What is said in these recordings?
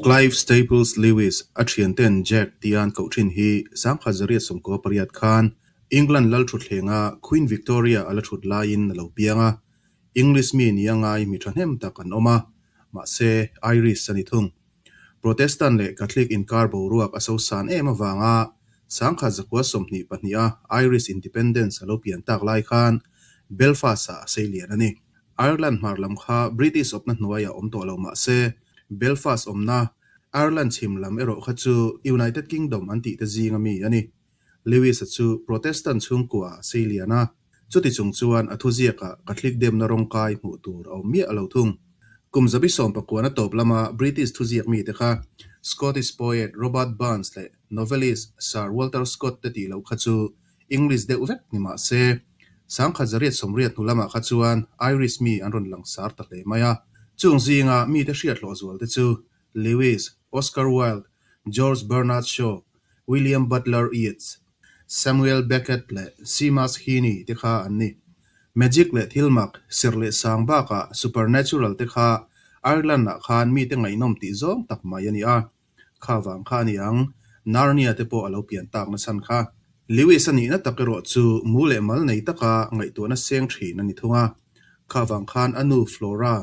Clive Staples Lewis, a thianten Jack tia an koh thin hi 1998 khan England lal thutthlenga Queen Victoria a la thut laiin a lo piang a, English mi nia ngai mi thahnem tak an awm a, mahse Irish a ni thung. Protestant leh Catholic inkar boruak a sosan em avanga 1922 a Irish Independence a lo pian tak lai khan Belfast-ah a seilian a ni. Ireland hmar lam kha British awpna hnuaiah awm tawh lo mah se, Belfast awmna Ireland chhim lam erawh kha chu United Kingdom an tih te zinga mi a ni. Lewis-a chu Protestant chhungkua a seilian a, chuti chung chuan a thuziakah Catholic demna rawngkai hmuh tur a awm miah lo thung. Kum zabi sawmpakuana tawp lama British thuziak mite kha Scottish poet Robert Burns leh novelist Sir Walter Scott te tih loh kha chu English deuh vek ni mah se, 1880 hnu lamah kha chuan Irish mi an rawn langsar ta hle mai a. Chung zinga mite hriat hlawh zual te chu Lewis, Oscar Wilde, George Bernard Shaw, William Butler Yeats, Samuel Beckett leh Seamus Heaney te kha an ni. Magic leh thil mak, serh leh sang bakah supernatural te kha Ireland-ah khan mite ngaihnawm tih zawng tak mai a ni a. Kha vang kha a ni ang, Narnia te pawh a lo pian tak nachhan kha. Lewis a nihna tak erawh chu mu leh mal nei taka ngaihtuahna seng thin a ni thung a. Kha vang khan a nu Flora,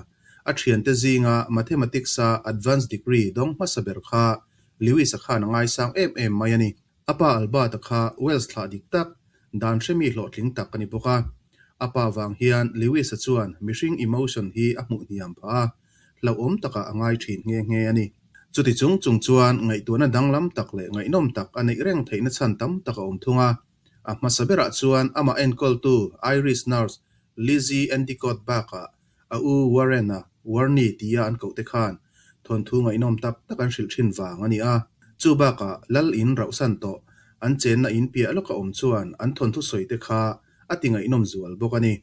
a thiante zinga Mathematics-a advanced degree dawng hmasa ber kha Lewis-a khan a ngaisang em em mai a ni. A pa Albert-a kha Welsh thlah dik tak, dan hremi hlawhtling tak a ni bawk a. A pa vang hian Lewis-a chuan mihring emotion hi a hmuh hniam phah a, hlauhawm takah a ngai thin nghe nghe a ni. Chuti chung chung chuan ngaihtuahna danglam tak leh ngaihnawm tak a neih reng theihna chhan tam tak a awm thung a. A hmasa berah chuan amah enkawltu Irish nurse Lizzie Endicott bakah a u Warren-a Warnie tia an koh te khan thawnthu ngaihnawm tak tak an hrilh thin vang a ni a. Chu bakah lal in rauhsan tawh an chenna in piah lawka awm chuan an thawnthu sawi te kha a ti ngaihnawm zual bawk a ni.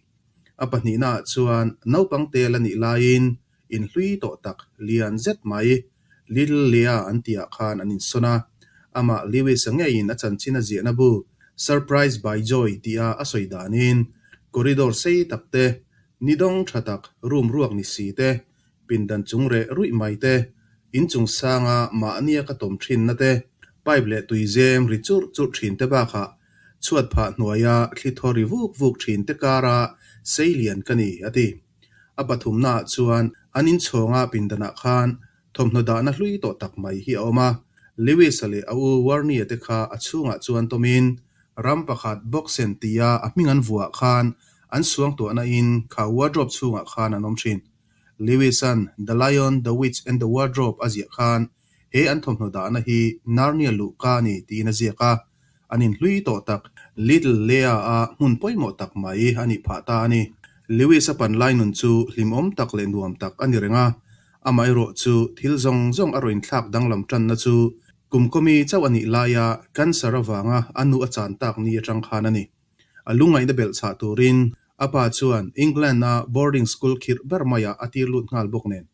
A pahnihnaah chuan naupang te la nih laiin inhlui tawh tak lian zet mai Little Leah an tihah khan an insawn a. Amah Lewis-a ngeiin a chanchin a ziahna bu Surprise by Joy tia a sawi danin corridor sei tak te, ni dawng tha tak room ruak ni si te, pindan chung reh ruih mai te, inchung sanga mahnia ka tawm thinna te, pipe leh tuizem ri churh churh thin te bakah Chhuat phah hnuaia thli thaw ri vuk vuk thin te kara sei lian ka ni, a ti. A pathumnaah chuan an inchhawnga pindanah khan thawmhnaw dahna hlui tawh tak mai hi a awm a. Lewis-a leh a u Warnie-a te kha a chhungah chuan tawmin ram pakhat Boxen tia a hming an vuah khan an suangtuahna in kha wardrobe chhungah khan an awm thin. Lewis-a'n The Lion, The Witch and The Wardrobe a ziah khan He an thawmhnaw dahna hi Narnia luhka a ni tiin a ziak a, an inhlui tawh tak Little Lea-a hmun pawimawh tak mai a nih phah ta a ni. Lewis-a pan lai nun chu hlimawm tak leh nuam tak a ni reng a, amaherawh chu thil zawng zawng a rawn inthlak danglam tanna chu kum kawmi chauh a nih laia cancer avanga a nu a chan tak ni atang khan a ni. A lungngaihna belh chhah turin a pa chuan England-a boarding school khirh ber maiah a tir lut nghal bawk nen.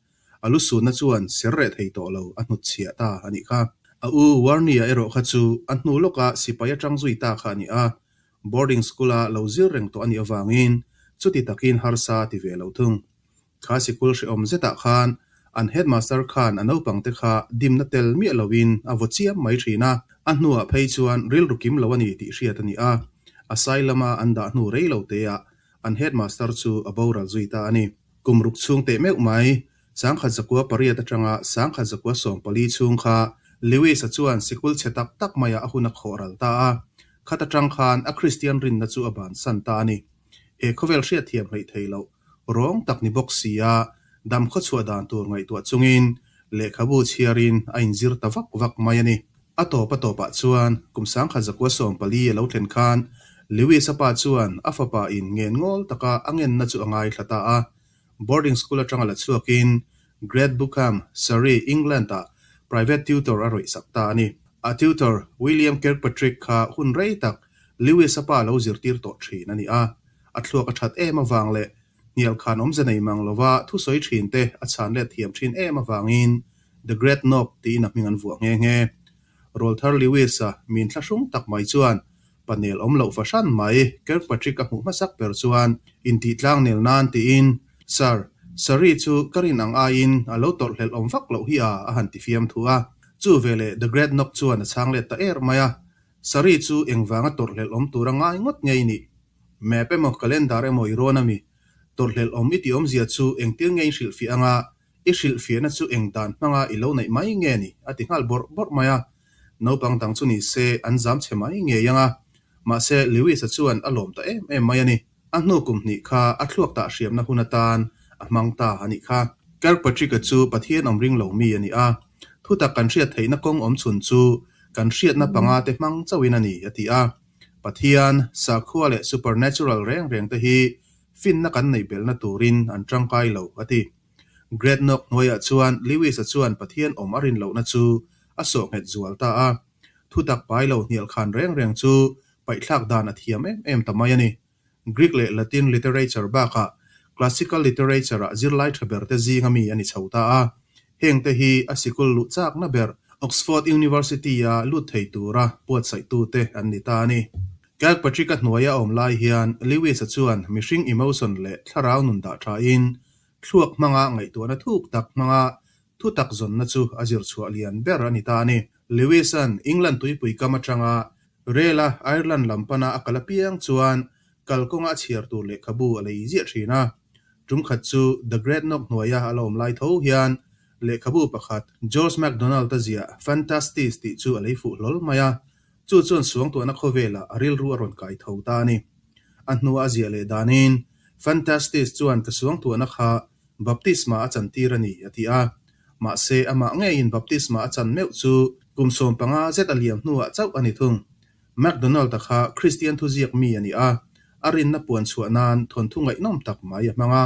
A lu sunna chuan ser reh thei tawh lo a hnutchhiah ta a nih kha. A u Warnie-a erawh kha chu a hnu lawka sipai atang zui ta kha a ni a, boarding school-a lo zir reng tawh a nih avangin chuti takin harsa a ti ve lo thung. Kha sikul hrehawm zetah khan an headmaster khan a naupangte kha dimna tel miah loin a vaw chiam mai thin a, a hnuah phei chuan rilru kim lo a ni tih hriat a ni a, asylum-a an dah hnu rei lo teah an headmaster chu a boral zui ta a ni. Kum ruk chhung teh meuh mai, 1908 atanga 1914 chhung kha Lewis-a chuan sikul chhe tak tak maiah a hun a khawh ral ta a, khat atang khan a Kristian rinna chu a bansan ta a ni. He khawvel hriatthiam hleih thei loh rawng tak ni bawk si a, dam khawchhuah dan tur ngaihtuah chungin lehkhabu chhiarin a inzir ta vak vak mai a ni. A tawp a tawpah chuan kum 1914 a lo thlen khan Lewis-a pa chuan a fapa in ngen ngawl taka a ngenna chu a ngaithla ta a. Boarding school atanga la chhuakin Great Bookham, Surrey, England-ah private tutor a rawih sak ta a ni. A tutor William Kirkpatrick kha hun rei tak Lewis-a pa lo zirtir tawh thin a ni a. A thluak a that em avang leh hnial khan awmze nei mang lova thusawi thin te a chhan let thiam thin em avangin The Great Knob tiin a hming an vuah nghe nghe. Rawlthar Lewis-a min thlahrung tak mai chuan panel awm loh fahran mai Kirkpatrick a hmuh hmasak ber chuan intih tlang nel nan tiin, Sir, Sari chu ka rin ang aiin a lo tawrhhlelh awm vak loh hi a, a han ti fiamthu a. Chu veleh The Great Nok chuan a chhang let ta er mai a. Sari chu engvanga tawrhhlelh awm tura ngai ngawt ngei nih? Map emaw calendar emaw i rawn a mi? Tawrhhlelh awm i tih awmzia chu engtir nge in hrilhfiah anga i hrilhfiahna chu eng dan hmanga i lo neih mai nge ni? a ti nghal bawrh bawrh mai a. Naupang dang chu ni se an zam chhe mai ngei ang a. Mahse Lewis-a chuan a lawm ta em em mai a ni. A hnu kum hnih kha a thluak tah hriamna hun atan a hmang ta a nih kha. Kirkpatrick-a chu Pathian awm ring lo mi a ni a. Thutak kan hriat theihna kawng awm chhun chu kan hriatna panga te hmang chauhin a ni, a ti a. Pathian, sakhua leh supernatural reng reng te hi finna kan neih belhna turin an tangkai lo, a ti. Great Nok hnuaiah chuan Lewis-a chuan Pathian awm a rin lohna chu a sawh nghet zual ta a. Thutak pai lo hnial khan reng reng chu paihthlak dan a thiam em em ta mai a ni. Greek leh Latin literature bakah Classical literature-ah zirlai tha berte zinga mi a ni chho ta a. Hengte hi a sikul luh chakna ber Oxford University-a lut thei tura buatsaihtute an ni ta a ni. Kirkpatrick-a hnuaia a awm lai hian Lewis-a chuan mihring emotion leh thlarau nun dah thain thluak hmanga ngaihtuahna thuk tak hmanga thutak zawnna chu a zir chhuah lian ber a ni ta a ni. Lewis-a'n England tuipui kam atanga Rel-a Ireland lam pana a kal apiang chuan kalkawnga a chhiar tur lehkhabu a lei ziah thin a. Tum khat chu The Great Nok hnuaia a la awm lai tho hian lehkhabu pakhat George MacDonald-a ziah Phantastes tih chu a lei fuh hlawl mai a. Chu chuan suangtuahna khawvelah a rilru a rawn kai tho ta a ni. A hnua a ziah leh danin Phantastes chuan ka suangtuahna kha Baptisma a chantir a ni, a ti a. Mahse, amah ngeiin baptisma a chan meuh chu kum 15 zet a liam hnuah chauh a ni thung. MacDonald-a kha Kristian thuziak mi a ni a, a rinna puan chhuah nan thawnthu ngaihnawm tak mai a hmang a.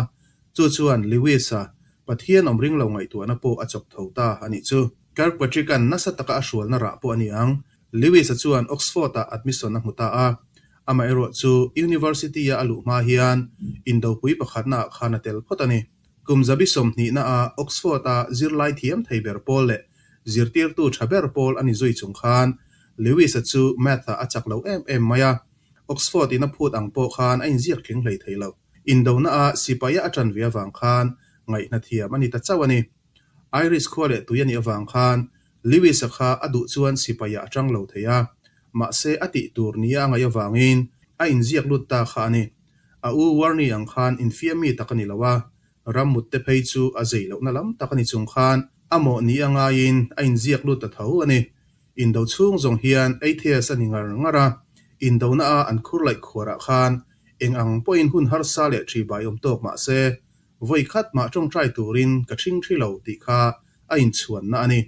Chu chuan Lewis-a Pathian awm ring lo ngaihtuahna pawh a chawk tho ta a nih chu. Kirkpatrick-a'n nasa taka a hrualna rah pawh a ni ang. Lewis-a chuan Oxford-ah admission a hmu ta a. Amaherawh chu University-a a luh hma hian indopui pakhatnaah khan a tel phawt a ni. Kum zabi 20-naah Oxford-a zirlai thiam thei ber pawl leh zirtirtu tha ber pawl a ni zui chung khan Lewis-a chu Math-ah a chak lo em em mai a. Oxford-in a phut ang pawh khan a inziak tling hlei thei lo. Indonaah sipaia a ṭan ve avang khan ngaihna thiam a ni ta chauh a ni. Irish khua leh tui a nih avang khan Lewis-a kha a duh chuan sipaiah a ṭang lo thei a, mahse a tih tur nia a ngaih avangin a inziak lut ta kha a ni. A u Warnie ang khan infiam mi tak a ni lo a, rammut te phei chu a zei lohna lam tak a ni chung khan a mawh ni a ngaiin a inziak lut ta tho a ni. Indo chhung zawng hian atheist a ni ngar ngar a, indona a an khur laih khuarah khan eng ang pawhin hun harsa leh ṭhibai awm tawk mahse Vawi khat mah ṭawngṭai turin ka ṭhing ṭhi lo tih kha a inchhuanna a ni.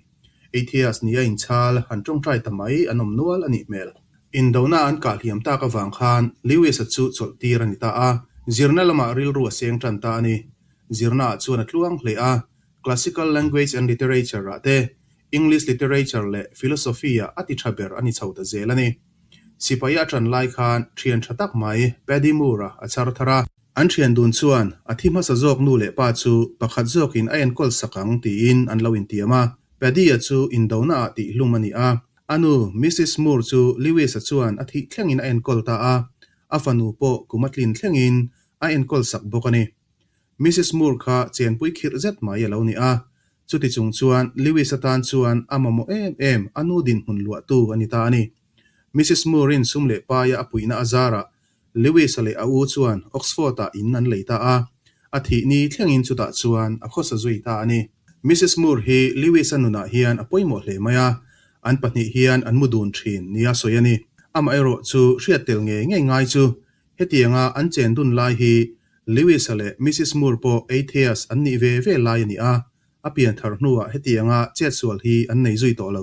Atheist ni a inchhal han ṭawngṭai ta mai an awm nual a nih hmel. Indona an kah hliam tak avang khan Lewis-a chu chawlh tir a ni ta a, zirna lamah rilru a seng ṭan ta a ni. Zirnaah chuan a tluang hle a, Classical Language and Literature-ah te, English Literature leh Philosophy-ah a ti ṭha ber a ni chho ta zel a ni. Sipai a ṭan lai khan ṭhian ṭha tak mai Paddy Moore-a a chhar thar a. An thian dun chuan a thi hmasa zawk nu leh pa chu pakhat zawkin a enkawl sak ang tiin an lo intiam a. Paddy-a chu indona ah tihhlum a ni a. A nu Missus Moore chu Lewis-a chuan a thih thlengin a enkawl ta a, a fanu pawh kum a tlin thlengin a enkawl sak bawk a ni. Missus Moore kha chenpui khirh zet mai a lo ni a. Chuti chung chuan Lewis-a tan chuan a mamawh em em a nu dinhmun luahtu a ni ta a ni. Missus Moore-in sum leh paia a puihna a zarah Lewis-a leh a u chuan Oxford-ah in an lei ta a, a thih ni thlengin chutah chuan a khawsa zui ta a ni. Missus Moore hi Lewis-a nunah hian a pawimawh hle mai a, an pahnih hian an mu dun thin nia sawi a ni. Amaherawh chu hriat tel ngei ngei ngai chu hetianga an chen dun lai hi Lewis-a leh Missus Moore pawh atheist an nih ve ve lai a ni a, a pian thar hnuah hetianga chetsual hi an nei zui tawh lo.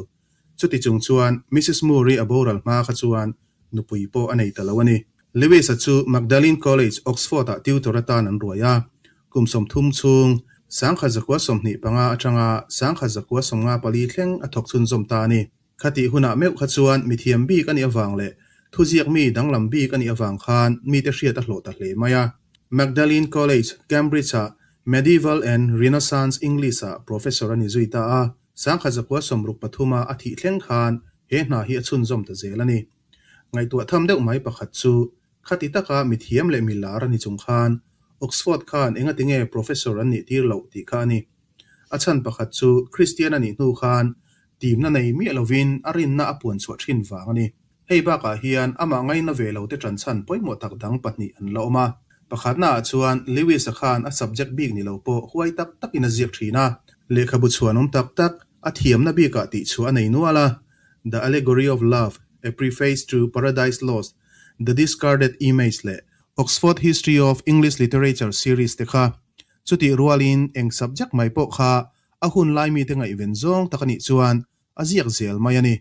Chuti chung chuan Missus Moore-i a boral hma kha chuan nupui pawh a nei ta lo a ni. Lewis-a chu Magdalene College, Oxford-ah tutor atan an ruai a. Kum 30 chhung, 1925 atanga 1954 thleng a thawk chhunzawm ta a ni. Khatih hunah meuh kha chuan mithiam bik a nih avang leh thuziak mi danglam bik a nih avang khan mite hriat a hlawh ta hle mai a. Magdalene College, Cambridge-ah Medieval and Renaissance English-ah professor a ni zui ta a. 1963 a a thih thleng khan he hna hi a chhunzawm ta zel a ni. Ngaihtuah tham deuh mai pakhat chu khati taka mithiam leh milar a ni chung khan Oxford khan engatinge Professor an nih tir loh tih kha a ni. A chhan pakhat chu Kristian a nih hnu khan timna nei miah lovin a rinna a puan chhuah thin vang a ni. Hei bakah hian amah ngaina ve lo te ṭanchhan pawimawh tak dang pahnih an la awm a. Pakhatnaah chuan Lewis-a khan a subject bik ni lo pawh huai tak takin a ziak thin a. Lehkhabu chhuanawm tak tak a thiamna bikah tihchhuah a nei nual a, The Allegory of Love, A Preface to Paradise Lost, The Discarded Image leh Oxford History of English Literature series te kha. Chutih rualin eng subject mai pawh kha a hun lai mite ngaihven zawng tak a nih chuan a ziak zel mai a ni.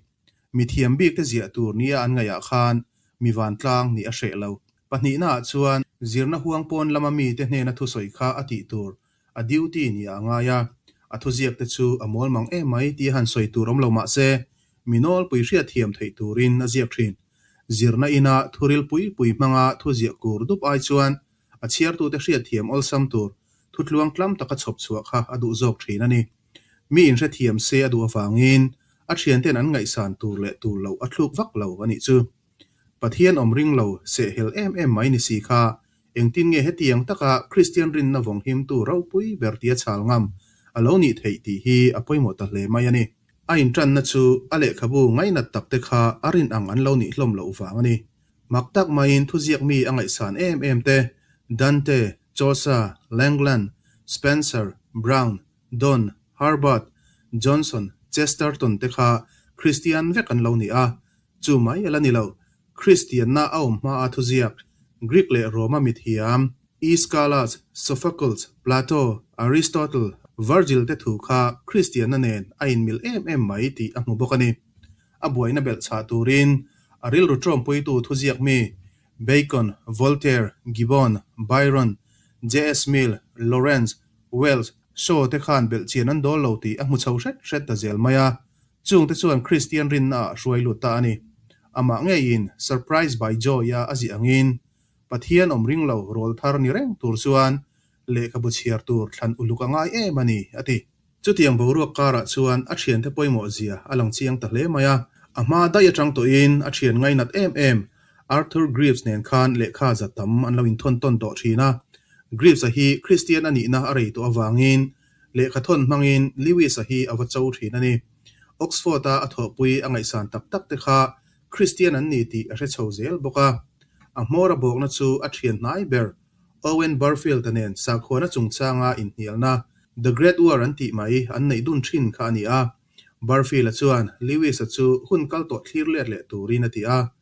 Mithiam bik te ziah tur nia an ngaihah khan mi vantlang nih a hreh lo. Pahnihnaah chuan zirna huang pawn lama mite hnena thusawi kha a tih tur a duty nia a ngai a, a thuziak te chu a mawl mang em mai tia han sawi tur awm lo mah se, mi nawlpui hriatthiam theih turin a ziak thin. Zirna ina thuril pui pui hmanga thuziah kur dup ai chuan a chhiartute hriatthiam awlsam tur thutluang tlam taka chhawp chhuah kha a duh zawk thin a ni. Mi inhrethiam se a duh avangin a thianten an ngaihsan tur leh tur loh a thluk vak lo a nih chu. Pathian awm ring lo sehhel em em mai ni si kha engtin nge hetiang taka Kristian rinna vawng himtu ropui ber tia chhal ngam a lo nih theih tih hi a pawimawh ta hle mai a ni. A intanna chu a lehkhabu ngainat takte kha a rin ang an lo nih hlawm loh vang a ni. Mak tak maiin thuziak mi a ngaihsan em em te, Dante, Chaucer, Langland, Spencer, Brown, Donne, Herbert, Johnson, Chesterton te kha Kristian vek an lo ni a. Chu mai a la ni lo. Kristianna a awm hmaa thuziak, Greek leh Roma mithiam, Aeschylus, Sophocles, Plato, Aristotle, Virgil te thu kha Kristianna nen a inmil em em mai tih a hmu bawk a ni. A buaina belh chhah turin a rilru ṭawmpuitu thuziak mi Bacon, Voltaire, Gibbon, Byron, JS Mill, Lawrence, Wells, Shaw te khan belhchian an dawl lo tih a hmu chho hret hret ta zel mai a, chungte chuan Kristian rinna ah hruai lut ta a ni. Amah ngeiin Surprise by Joy-a a ziah angin, Pathian awm ring lo rawl thar ni reng tur chuan lehkhabu chhiar tur thlan uluk a ngai em a ni, a ti. Chutiang boruak karah chuan a thiante pawimawh zia a lang chiang ta hle mai a, a hma daih atang tawhin a thian ngainat em em Arthur Greaves nen khan lehkha za tam an lo inthawn tawn tawh thin a. Greaves-a hi Kristian a nihna a rei tawh avangin lehkha thawn hmangin Lewis-a hi a va cho thin a ni. Oxford-a a thawhpui a ngaihsan tak tak te kha Kristian an ni tih a hre chho zel bawk a. A hmawr a bawkna chu a thian hnai ber Owen Barfield-a nen sakhuana chungchanga inhnialna, The Great War an tih mai, an neih dun thin kha a ni a. Barfield-a chuan Lewis-a chu hun kal tawh thlir let leh turin a ti a.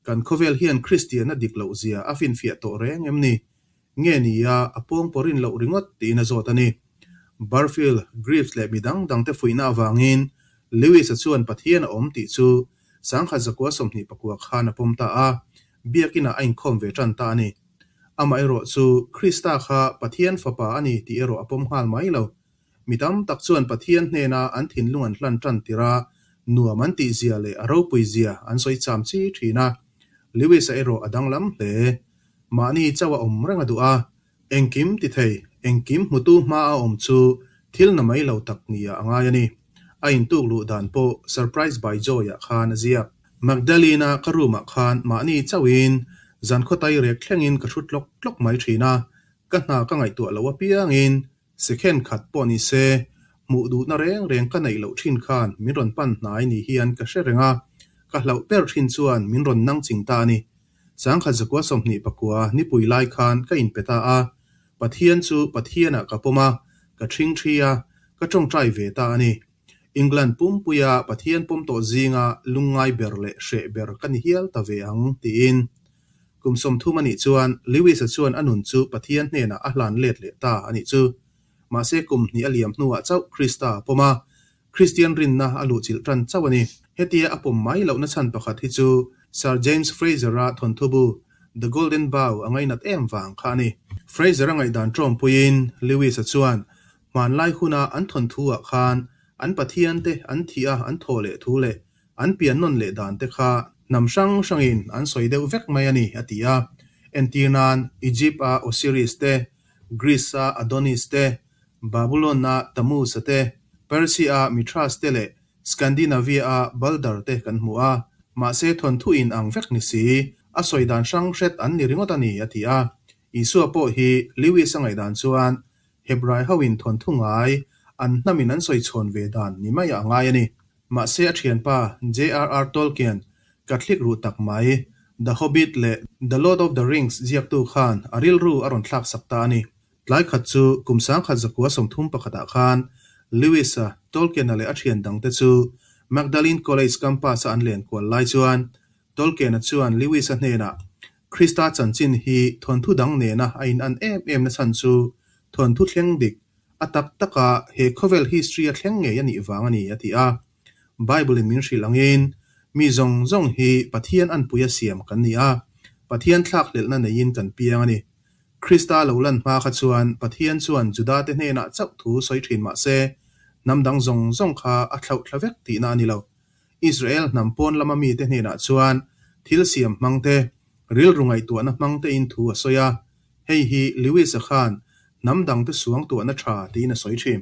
Kan khawvel hian Kristianna dik loh zia a finfiah tawh reng em ni? Nge ni a, a pawng pawh rin loh ringawt tiin a zawt a ni. Barfield, Greaves leh mi dang dangte fuihna avangin Lewis-a chuan Pathian a awm tih chu 1929 khan a pawm ta a, biakinah a inkhawm ve tan ta a ni. Amaherawh chu Krista kha Pathian Fapa a ni tih erawh a pawm nghal mai lo. Mi tam tak chuan Pathian hnena an thinlung an hlan tan tir a, nuam an tih zia leh a ropui zia an sawi cham chi thin a. Lewis-a erawh a danglam hle. Mahni chauh a awm reng a duh a, Engkim ti thei, engkim hmutu hma a awm chu thil na mai lo tak nia a ngai a ni. A intuk luh dan pawh Surprise by Joy-ah khan a ziak. Magdalene-a ka room-ah khan mahni chauhin zan khawtai rek thlengin ka hrut tlawk tlawk mai thin a, ka hna ka ngaihtuah loh apiangin second khat pawh ni se, hmuh duhna reng reng ka neih loh thin khan min rawn pan hnai ni hian ka hre reng a, ka hlauh ber thin chuan min rawn nang ching ta a ni. 1929 nipui lai khan ka inpe ta a, Pathian chu Pathianah ka pawm a, ka ṭhing ṭhi a, ka ṭawngṭai ve ta a ni. England pumpuia Pathian pawm tawh zinga lungngai ber leh hreh ber ka ni hial ta ve ang, tiin. Kum 30 a nih chuan Lewis-a chuan a nun chu Pathian hnenah a hlan let leh ta a nih chu. Mahse kum hnih a liam hnuah chauh Krista a pawm a, Kristian rinna a luhchilh tan chauh a ni. Hetia a pawm mai lohna chhan pakhat hi chu Sir James Frazer-a thawnthu bu The Golden Bough a ngainat em vang kha a ni. Frazer-a ngaihdan ṭawmpuiin Lewis-a chuan hmanlai huna an thawnthu-ah khan an pathiante an thih a an thawh leh thu leh an pian nawn leh dan te kha hnam hrang hrangin an sawi deuh vek mai a ni, a ti a. Entir nan Egypt-a Osiris te, Greece-a Adonis te, Babylon-a Tammuz-a te, Persia-a Mithras te leh Scandinavia-a Balder te kan hmu a, mahse thawnthu in ang vek ni si, a sawi dan hrang hret an ni ringawt a ni, a ti a. Isua pawh hi Lewis-a ngaihdan chuan Hebrai hoin thawnthu ngai an hnamin an sawi chhawn ve dan ni maiah a ngai a ni. Mahse a thianpa JRR Tolkien Catholic ruh tak mai The Hobbit leh The Lord of the Rings ziaktu khan a rilru a rawn thlak sak ta a ni. Tlai khat chu kum 1931 ah khan Lewis-a, Tolkien-a leh a thian dangte chu Magdalene College campus-a an len kual lai chuan Tolkien-a chuan Lewis-a hnenah, Krista chanchin hi thawnthu dang nena a inan em em na chhan chu thawnthu thleng dik, a tak taka he khawvel history a thleng ngei a nih vang a ni, a ti a. Bible-in min hrilh angin, mi zawng zawng hi Pathian anpui a siam kan ni a, Pathian thlakhlelhna neiin kan piang a ni. Krista lo lan hma kha chuan Pathian chuan Judate hnenah chauh thu sawi thin mah se, hnam dang zawng zawng kha a thlauh thla vek tihna a ni lo. Israel hnam pawn lama mite hnenah chuan thil siam hmang te, rilru ngaihtuahna hmang tein thu a sawi a. Hei hi Lewis-a khan hnam dangte suangtuahna tha tiin a sawi thin.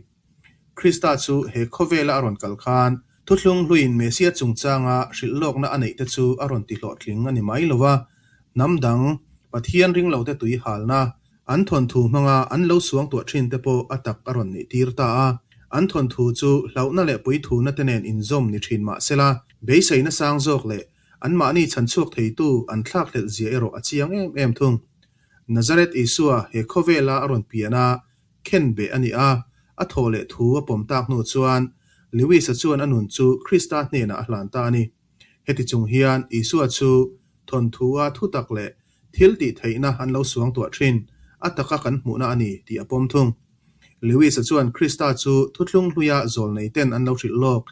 Krista chu he khawvela a rawn kal khan thuthlung hluiin Mesia chungchanga hrilh lawkna a neihte chu a rawn tihlawhtling a ni mai lo va, hnam dang Pathian ringlote tui halna, an thawnthu hmanga an lo suangtuah thinte pawh a tak a rawn nihtir ta a. An thawnthu chu hlauhna leh puithuna te nen inzawm ni thin mah sela, beiseina sang zawk leh anmahni chhanchhuak theitu an thlakhlelh zia erawh a chiang em em thung. Nazareth Isua he khawvela a rawn pian a, khen beh a ni a, a thaw leh thu a pawm tak hnu chuan Lewis-a chuan a nun chu Krista hnenah a hlan ta a ni. Heti chung hian Isua chu thawnthu-a thutak leh thil tih theihna an lo suangtuah thin, a taka kan hmuhna a ni tih a pawm thung. Lewis-a chuan Krista chu thuthlung hluia zawlnei ten an lo hrilh lawk,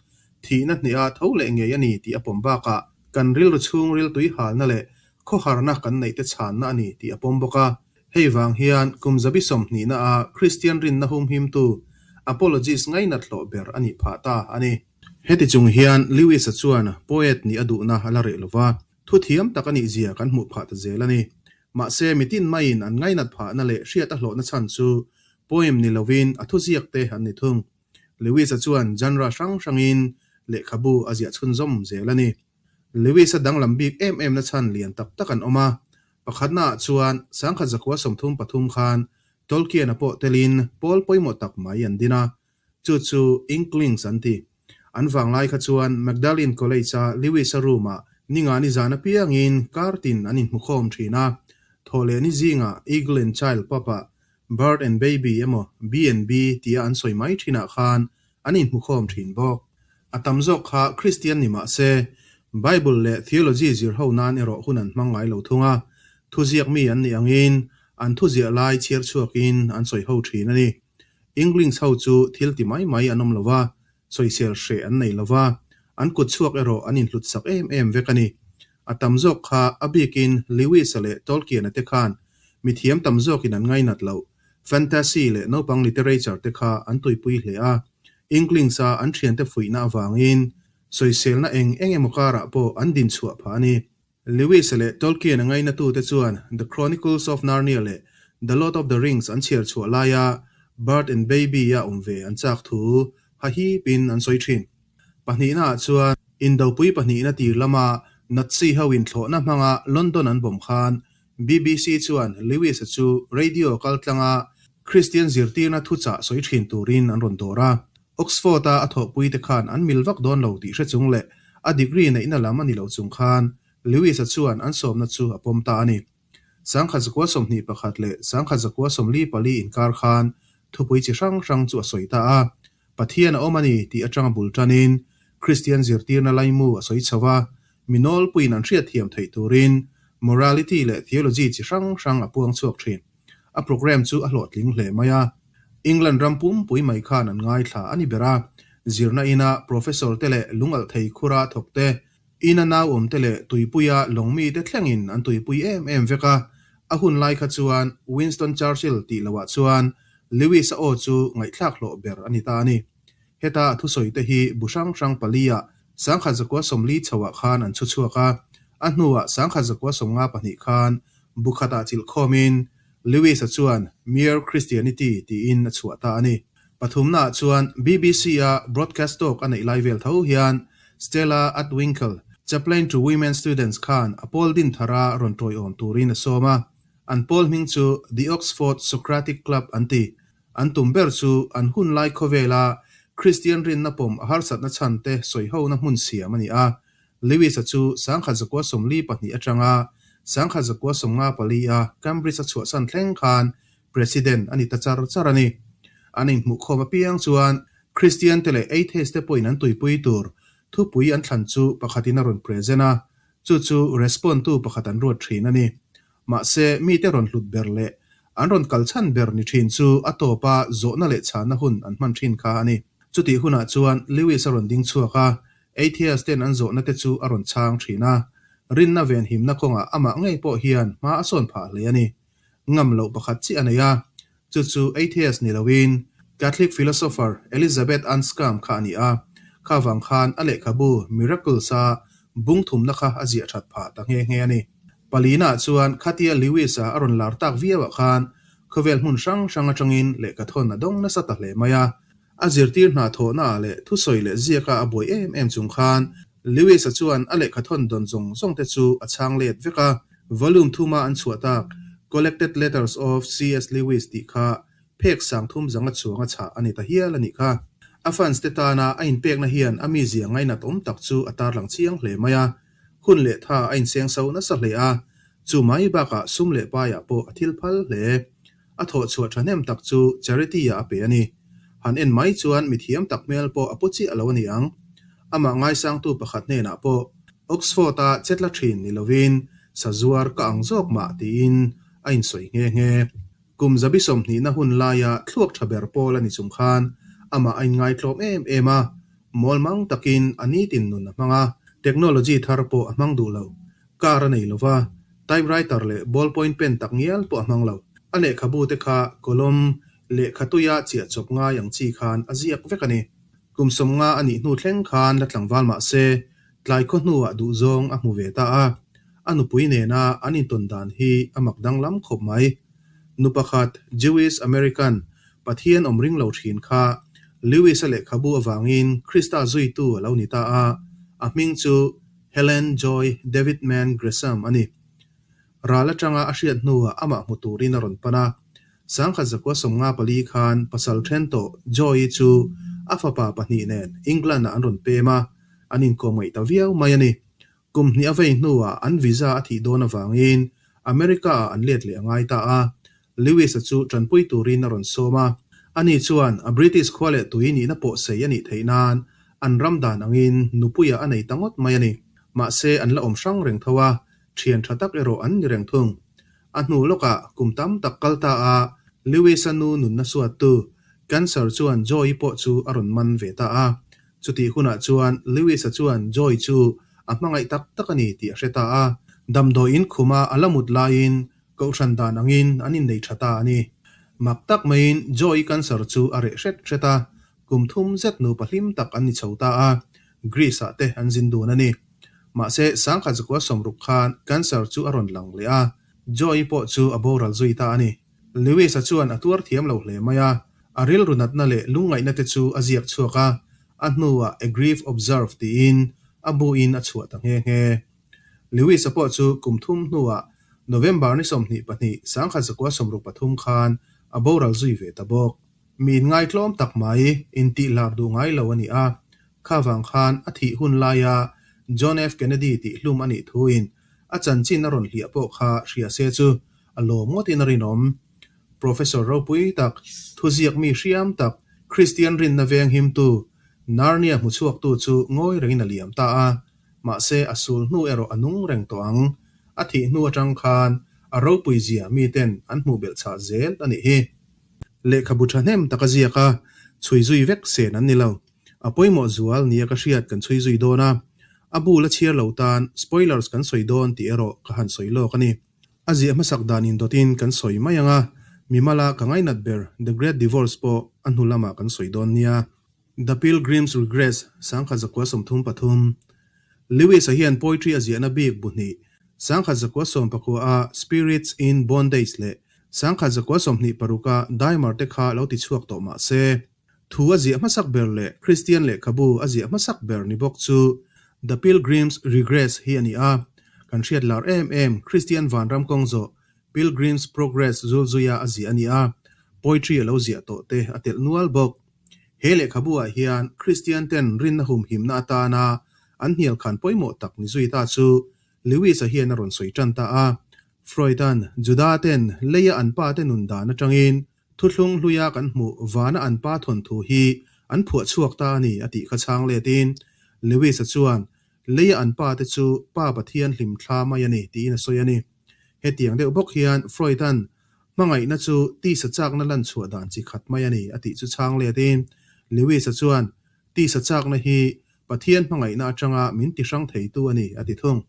thihna hneha tho leh ngei a ni tih a pawm bakah kan rilru chhungril tuihalna leh khawharna kan neihte chhanna a ni tih a pawm bawk a. Hei vang hian kum zabi sawmhnihna a Kristian rinna humhimtu apologist ngainat hlawh ber a nih phah ta a ni. Heti chung hian Lewis-a chuan poet nih a duhna a la reh lo va, thu thiam tak a nih zia kan hmuh phah ta zel a ni. Mahse, mitin maiin an ngainat phahna leh hriat a hlawhna chhan chu poem ni lovin a thuziak te an ni thung. Lewis-a chuan genre hrang hrangin lehkhabu a ziah chhunzawm zel a ni. Lewis-a danglam bik em em na chhan lian tak tak an awm a. Pakhatnaah chuan 1933 khan Tolkien-a pawh telin pawl pawimawh tak mai an din a, chu chu Inklings an ti. An vanglai kha chuan Magdalene College-a Lewis-a room-ah ningani zan apiangin kartin an inhmukhawm thin a, thawhlehni zingah Eagle and Child pub-ah Bird and Baby emaw B&B tia an sawi mai thinah khan an inhmukhawm thin bawk. A tam zawk kha Kristian ni mah se, Bible leh theology zir ho nan erawh hun an hmang ngai lo thung a, thuziak mi an nih angin an thuziah lai chhiar chhuakin an sawi ho thin a ni. Inklings ho chu thil ti mai mai an awm lo va, sawisel hreh an nei lo va, an kut chhuak erawh an inhlut sak em em vek a ni. A tam zawk kha a bikin Lewis-a leh Tolkien-a te khan mithiam tam zawkin an ngainat loh fantasy leh naupang literature te kha an tuipui hle a, Inklings-a an thiante fuihna avangin sawiselna eng eng emaw karah pawh an dinchhuah phah a ni. Lewis-a leh Tolkien-a ngainatute chuan The Chronicles of Narnia leh The Lord of the Rings an chhiar chhuah laia Bird and Baby-a awm ve an chak thu hahipin an sawi thin. Pahnihnaah chuan Indopui pahnihna tir lama Nazi ho inthlawhna hmanga London an bawm khan BBC chuan Lewis-a chu radio kaltlanga Kristian zirtirna thuchah sawi thin turin an rawn dawr a. Oxford-a a thawhpuite khan an mil vak dawn lo tih hre chung leh a degree neihna lam a ni lo chung khan Lewis-a chuan an sawmna chu a pawm ta a ni. 1921 leh 1944 inkar khan thupui chi hrang hrang chu a sawi ta a. Pathian a awm a ni tih atanga bul tanin Kristian zirtirna laimu a sawi chho a, mi nawlpuiin an hriatthiam theih turin morality leh theology chi hrang hrang a puang chhuak thin. A programme chu a hlawhtling hle mai a. England ram pumpui mai khan an ngaithla a ni ber a, zirna ina professor te leh lungalh thei khura thawk te, ina nau awm te leh tuipuia lawng mite thlengin an tuipui em em vek a. A hun lai kha chuan Winston Churchill tih loah chuan Lewis-a aw chu ngaihthlak hlawh ber a ni ta a ni. Heta a thusawi te hi bu hrang hrang pali-ah 1940 chhoah khan an chhu chhuak a, a hnuah 1952 khan bu khatah chilh khawmin Lewis-a chuan Mere Christianity tiin a chhuah ta a ni. Pathumnaah chuan BBC-a broadcast talk a neih lai vel tho hian Stella Attwinkle, Chaplain to Women Students khan a pawl din thara rawn tawiawm turin a sawm a. An pawl hming chu The Oxford Socratic Club an ti. An tum ber chu an hun lai khawvela Kristian rinna pawm a harsatna chhan te sawihona hmun siam a ni a. Lewis-a chu 1942 atanga 1954 a Cambridge a chhuahsan thleng khan President a ni ta char char a ni. An inhmuhkhawm apiang chuan Kristian te leh Atheist te pawhin an tuipui tur thupui an thlan chu pakhatin a rawn present a, chu chu respond tu pakhat an ruat thin a ni. Mahse, mite rawn hlut ber leh an rawn kal chhan ber ni thin chu a tawpa zawhna leh chhanna hun an hman thin kha a ni. Chutih hunah chuan Lewis a rawn ding chhuak a, Atheist ten an zawhna te chu a rawn chhang thin a. Rinna venhimna kawngah amah ngei pawh hian hma a sawn phah hle a ni. Ngam loh pakhat chiah a nei a, chu chu atheist ni loin Catholic philosopher Elizabeth Anscombe kha a ni a, kha vang khan a lehkhabu Miracles-a bung thumna kha a ziah that phah ta nghe nghe a ni. Palina chuan khatia Lewis-a a rawn lar tak viauah khan khawvel hmun hrang hrang atangin lehkhathawn a dawng nasa ta hle mai a. A zirtir hna thawhnaah leh thusawi leh ziaka a buai em em chung khan Lewis-a chuan a lehkhathawn dawn zawng zawng te chu a chhang let vek a. Volume thuma an chhuah tak Collected Letters of CS. Lewis tih kha phek sang thum zanga chuang a chhah a ni ta hial a nih kha. A fans te tana a inpekna hian a mizia ngainat awm tak chu a tarlang chiang hle mai a. Hun leh tha a inseng so nasa hle a, chu mai bakah sum leh paiah pawh a thil phal hle. A thawhchhuah thahnem tak chu charity-ah a pe a ni. Han en mai chuan mithiam tak hmel pawh a pu chiah lo a ni ang. Amah ngaisangtu pakhat hnenah pawh Oxford-a chetla thin ni lovin sazuar ka ang zawk mah tiin a insawi nghe nghe. Kum zabi sawmhnihna hun laia thluak tha ber pawl a ni chung khan amah a inngaitlawm em em a, mawl mang takin a nitin nun a hmang a, technology thar pawh a hmang duh lo. Car a nei lo va, typewriter leh ballpoint pen tak ngial pawh a hmang lo. A lehkhabu te kha kawlawm lehkha tuia chiah chawp ngai ang chi khan a ziak vek a ni. Kum 50 a nih hnu thleng khan la tlangval mah se, tlai khaw hnuah duhzawng a hmu ve ta a. A nupui nena an intawn dan hi a mak danglam khawp mai. Nu pakhat, Jewish American, Pathian awm ring lo thin kha Lewis-a lehkhabu avangin Krista zuitu a lo ni ta a, a hming chu Helen Joy Davidman Gresham a ni. Ral atanga a hriat hnuah amah hmu turin a rawn pan a. 1954 khan pasal then tawh Joy-i chu a fapa pahnih nen England-ah an rawn pem a, an inkawm ngaih ta viau mai a ni. Kum hnih a vei hnuah an visa a thih dawn avangin America-ah an let leh a ngai ta a. Lewis-a chu tanpui turin a rawn sawm a. Ani chuan a British khua leh tui nihna pawh sei a nih theih nan an ram dan angin nupuia a nei ta ngawt mai a ni. Mahse an la awm hrang reng tho a, thian tha tak erawh an ni reng thung. A hnu lawkah kum tam tak kal ta a, Lewis-a nu nunna suattu cancer chuan Joy-i pawh chu a rawn man ve ta a. Chutih hunah chuan Lewis-a chuan Joy chu a hmangaih tak tak a ni tih a hre ta a. Damdawiin khuma a la mut laiin Kohhran dan angin an innei tha ta a ni. Mak tak maiin Joy cancer chu a reh hret hret a, kum thum zet nupa hlim tak an ni chho ta a, Greece-ah te an zin dun a ni. Mahse, 1960 khan cancer chu a rawn lang leh a, Joy pawh chu a boral zui ta a ni. Lewis-a chuan a tuar thiam lo hle mai a, a rilru natna leh lungngaihna te chu a ziak chhuak a, a hnuah A Grief Observed tiin a buin a chhuah ta nghe nghe. Lewis-a pawh chu kum thum hnuah November ni 22, 1963 khan a boral zui ve ta bawk. Mi inngaitlawm tak mai, intihlar duh ngai lo a ni a. Kha vang khan a thih hun laia John F. Kennedy tih hlum a nih thuin a chanchin a rawn hliah pawh kha hria se chu a lawm ngawtin a rinawm. Professor ropui tak, thuziak mi hriam tak, Kristian rinna veng himtu, Narnia hmuchhuaktu chu ngawi rengin a liam ta a. Mahse, a sul hnu erawh a nung reng tawh ang. A thih hnu atang khan a ropui zia miten an hmuh belh chhah zel a nih hi. Lehkhabu thahnem tak a ziak a, chhui zui vek sen an ni lo. A pawimawh zual nia ka hriat kan chhui zui dawn a, a bu la chhiar lo tan spoilers kan sawi dawn tih erawh ka han sawi lawk a ni. A ziah hmasak dan indawtin kan sawi mai ang a, mimala ka ngainat ber The Great Divorce pawh a hnu lamah kan sawi dawn nia. The Pilgrim's Regress, 1933, Lewis-a hian poetry a ziahna bik bu hnih, 1919 a Spirits in Bondage leh 1926 a Dymer te kha lo ti chhuak tawh mah se, thu a ziah hmasak ber leh Kristian lehkhabu a ziah hmasak ber ni bawk chu The Pilgrim's Regress hi a ni a. Kan hriat lar em em Kristian vanram kawng zawh. Pilgrim's Progress zulzuia a ziah a ni a, poetry a lo ziah tawh te a telh nual bawk. He lehkhabu-ah hian Kristian-ten rinna humhimna atana an hnialkhan pawimawh tak ni zui ta chu Lewis-a hian a rawn sawi tan ta a. Freud-a'n Juda-ten leia an pate nun dan atangin Thuthlung hluia kan hmuh vana an pa thawnthu hi an phuah chhuak ta a ni a tih kha chhang letin Lewis-a chuan leia an pate chu Pa Pathian hlim thla mai a ni tiin a sawi a ni. Hetiang deuh bawk hian Freud-a'n hmangaihna chu tisa chakna lan chhuah dan chi khat mai a ni a tih chu chhang letin Lewis-a chuan tisa chakna hi Pathian hmangaihna atanga min ti hrang theitu a ni a ti thung.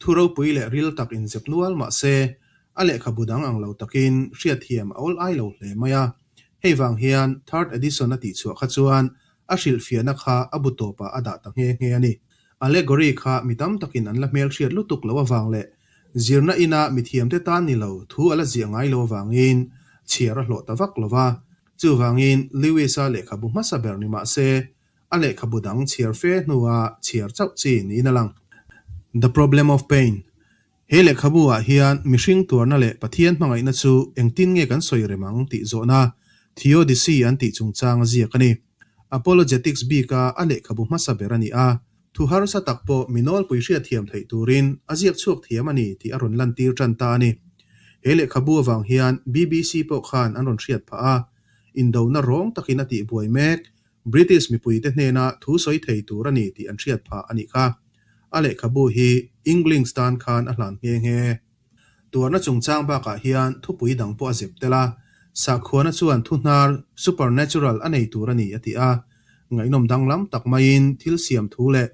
Thu ropui leh ril tak inzep nual mah se, a lehkhabu dang ang lo takin hriatthiam a awl ai lo hle mai a. Hei vang hian Third Edition a tihchhuah kha chuan a hrilhfiahna kha a bu tawpah a dah ta nghe nghe a ni. Allegory kha mi tam takin an la hmelhriat lutuk loh avang leh zirna ina mithiamte tan ni lo thu a la ziah ngai lo avangin chhiar a hlawh ta vak lo va. Chuvangin Lewis-a lehkhabu hmasa ber ni mah se, A lehkhabu dang chhiar fe hnua chhiar chauh chi niin a lang. The Problem of Pain He lehkhabu ah hian mihring tuarna leh Pathian hmangaihna chu engtin nge kan sawi rem ang tih zawhna Theodicy an tih chungchang a ziak a ni. Apologetics bika a lehkhabu hmasa ber a ni a, thu harsa tak pawh mi nawlpui hriatthiam theih turin a ziak chhuak thiam a ni tih a rawn lantir tan ta a ni. He lehkhabu avang hian BBC pawh khan an rawn hriat phah a, indona rawng takin a tihbuai mek British mipuite hnena thu sawi thei tur a ni tih an hriat phah a nih kha. A lehkhabu hi Inglings tan khan a hlan nghe nghe. Tuarna chungchang bakah hian thupui dang pawh a zep tel a, sakhuana chuan thu hnar, supernatural, a nei tur a ni a ti a. Ngaihnawm danglam tak maiin thil siam thu leh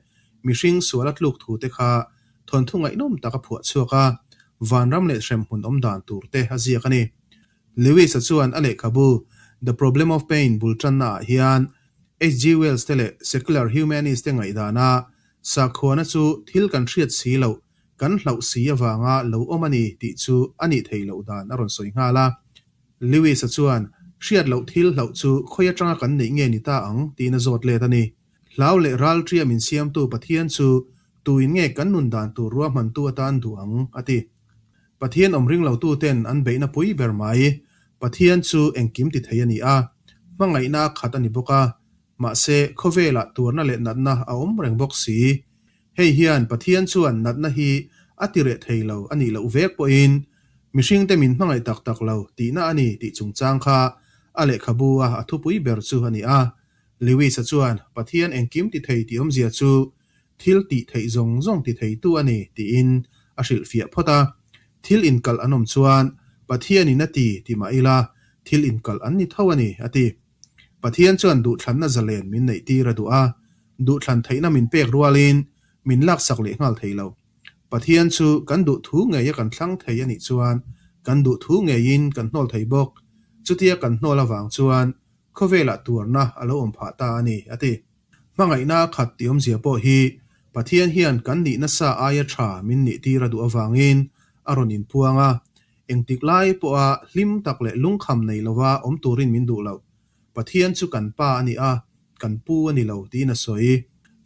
mihring sual a tluk thu te kha thawnthu ngaihnawm tak a phuah chhuak a, vanram leh hremhmun awm dan tur te a ziak a ni. Lewis-a chuan a lehkhabu The Problem of Pain bul tannaah hian HG. Wells te leh secular humanist te ngaihdana sakhuana chu thil kan hriat si loh, kan hlauh si avanga lo awm a ni tih chu a nih theih loh dan a rawn sawi nghal a. Lewis-a chuan hriat loh thil hlauh chu khawi atanga kan neih nge ni ta ang tiin a zawt let a ni. Hlau leh ralṭia min siamtu Pathian chu tuin nge kan nun dan tur ruahmantu atan duh ang? a ti. Pathian awm ring lotu ten an beihna pui ber mai. Pathian chu engkim ti thei a ni a, hmangaihna khat a ni bawk a. Mahse, khawvelah tuarna leh natna a awm reng bawk si. Hei hian Pathian chuan natna hi a ti reh thei lo a nih loh vek pawhin mihringte min hmangaih tak tak lo tihna a ni tih chungchang kha a lehkhabu a a thupui ber chu a ni a. Lewis-a chuan Pathian engkim ti thei tih awmzia chu Thil tih theih zawng zawng ti theitu a ni tiin a hrilhfiah phawt a. Thil inkalh an awm chuan Pathianin a ti ti mah ila thil inkalh an ni tho a ni a ti. Pathian chuan duhthlanna zalen min neih tir a duh a, duhthlan theihna min pek rualin min laksak leh nghal thei lo. Pathian chu kan duh thu ngeia kan thlang thei a nih chuan kan duh thu ngeiin kan hnawl thei bawk. Chutia kan hnawl avang chuan khawvelah tuarna a lo awm phah ta a ni a ti. Hmangaihna khat tih awmzia pawh hi Pathian hian kan nihna sa aia tha min nihtir a duh avangin a rawn inpuang a, engtik lai pawha hlim tak leh lungkham nei lova awm turin min duh loh. Pathian chu kan Pa a ni a, kan Pu a ni lo tiin a sawi.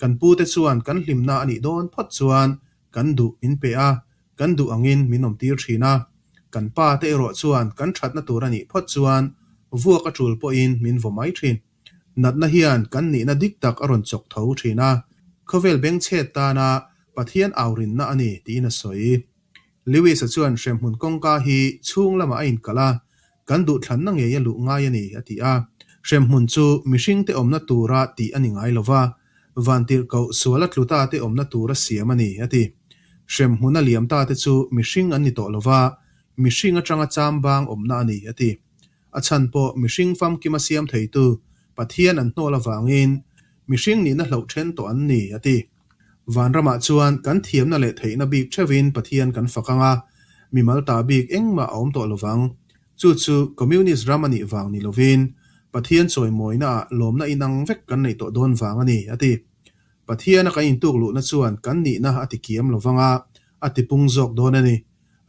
Kan Pute chuan kan hlimna a nih dawn phawt chuan kan duh min pe a, kan duh angin min awmtir thin a. Kan Pa te erawh chuan kan thatna tur a nih phawt chuan vuak a tul pawhin min vaw mai thin. Natna hian kan nihna dik tak a rawn chawk tho thin a, khawvel bengchhet tana Pathian aurinna a ni tiin a sawi. Lewis-a chuan hremhmun kawngka hi chhung lamah a inkalh a, kan duhthlanna ngei a luh ngai a ni a ti a. Hremhmun chu mihringte awmna tura tih a ni ngai lo va, vantirhkoh suala tluta te awmna tura siam a ni a ti. Hremhmun a liam ta te chu mihring an ni tawh lo va, mihring atanga chambang awmna a ni a ti. A chhan pawh mihring famkima siam theitu Pathian an hnawl avangin mihring nihna hloh then tawh an ni, a ti. Vanramah chuan kan thiamna leh theihna bik theuhin Pathian kan fak ang a, mimal ta bik engmah a awm tawh lovang. Chu chu Communist ram a nih vang ni lovin Pathian chawimawinaah lawmna inang vek kan neih tawh dawn vang a ni, a ti. Pathiana kan intuk luhna chuan kan nihna a tikiam lovang a, a tipung zawk dawn a ni.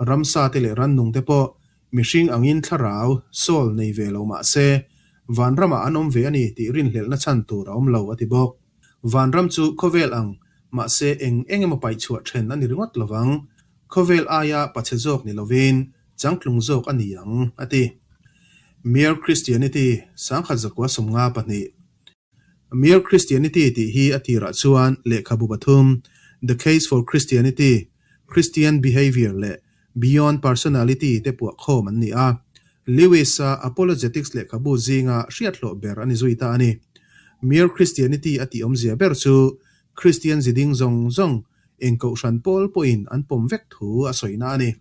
Ramsate leh rannungte pawh Mihring angin thlarau, soul, nei ve lo mah se, vanramah an awm ve a ni tih rinhlelhna chhan tur a awm lo, a ti bawk. Vanram chu khawvel ang, mahse eng eng emaw paihchhuah then a ni ringawt lovang. Khawvel aia pachhe zawk ni lovin changtlung zawk a ni ang, a ti. Mere Christianity, 1952. Mere Christianity tih hi a tirah chuan lehkhabu pathum, The Case for Christianity, Christian Behaviour leh Beyond Personality te puah khawm an ni a. Lewis-a Apologetics lehkhabu zinga hriathlawh ber a ni zui ta a ni. Mere Christianity a tih awmzia ber chu Kristian ziding zawng zawng eng kohhran pawl pawhin an pawm vek thu a sawina a ni.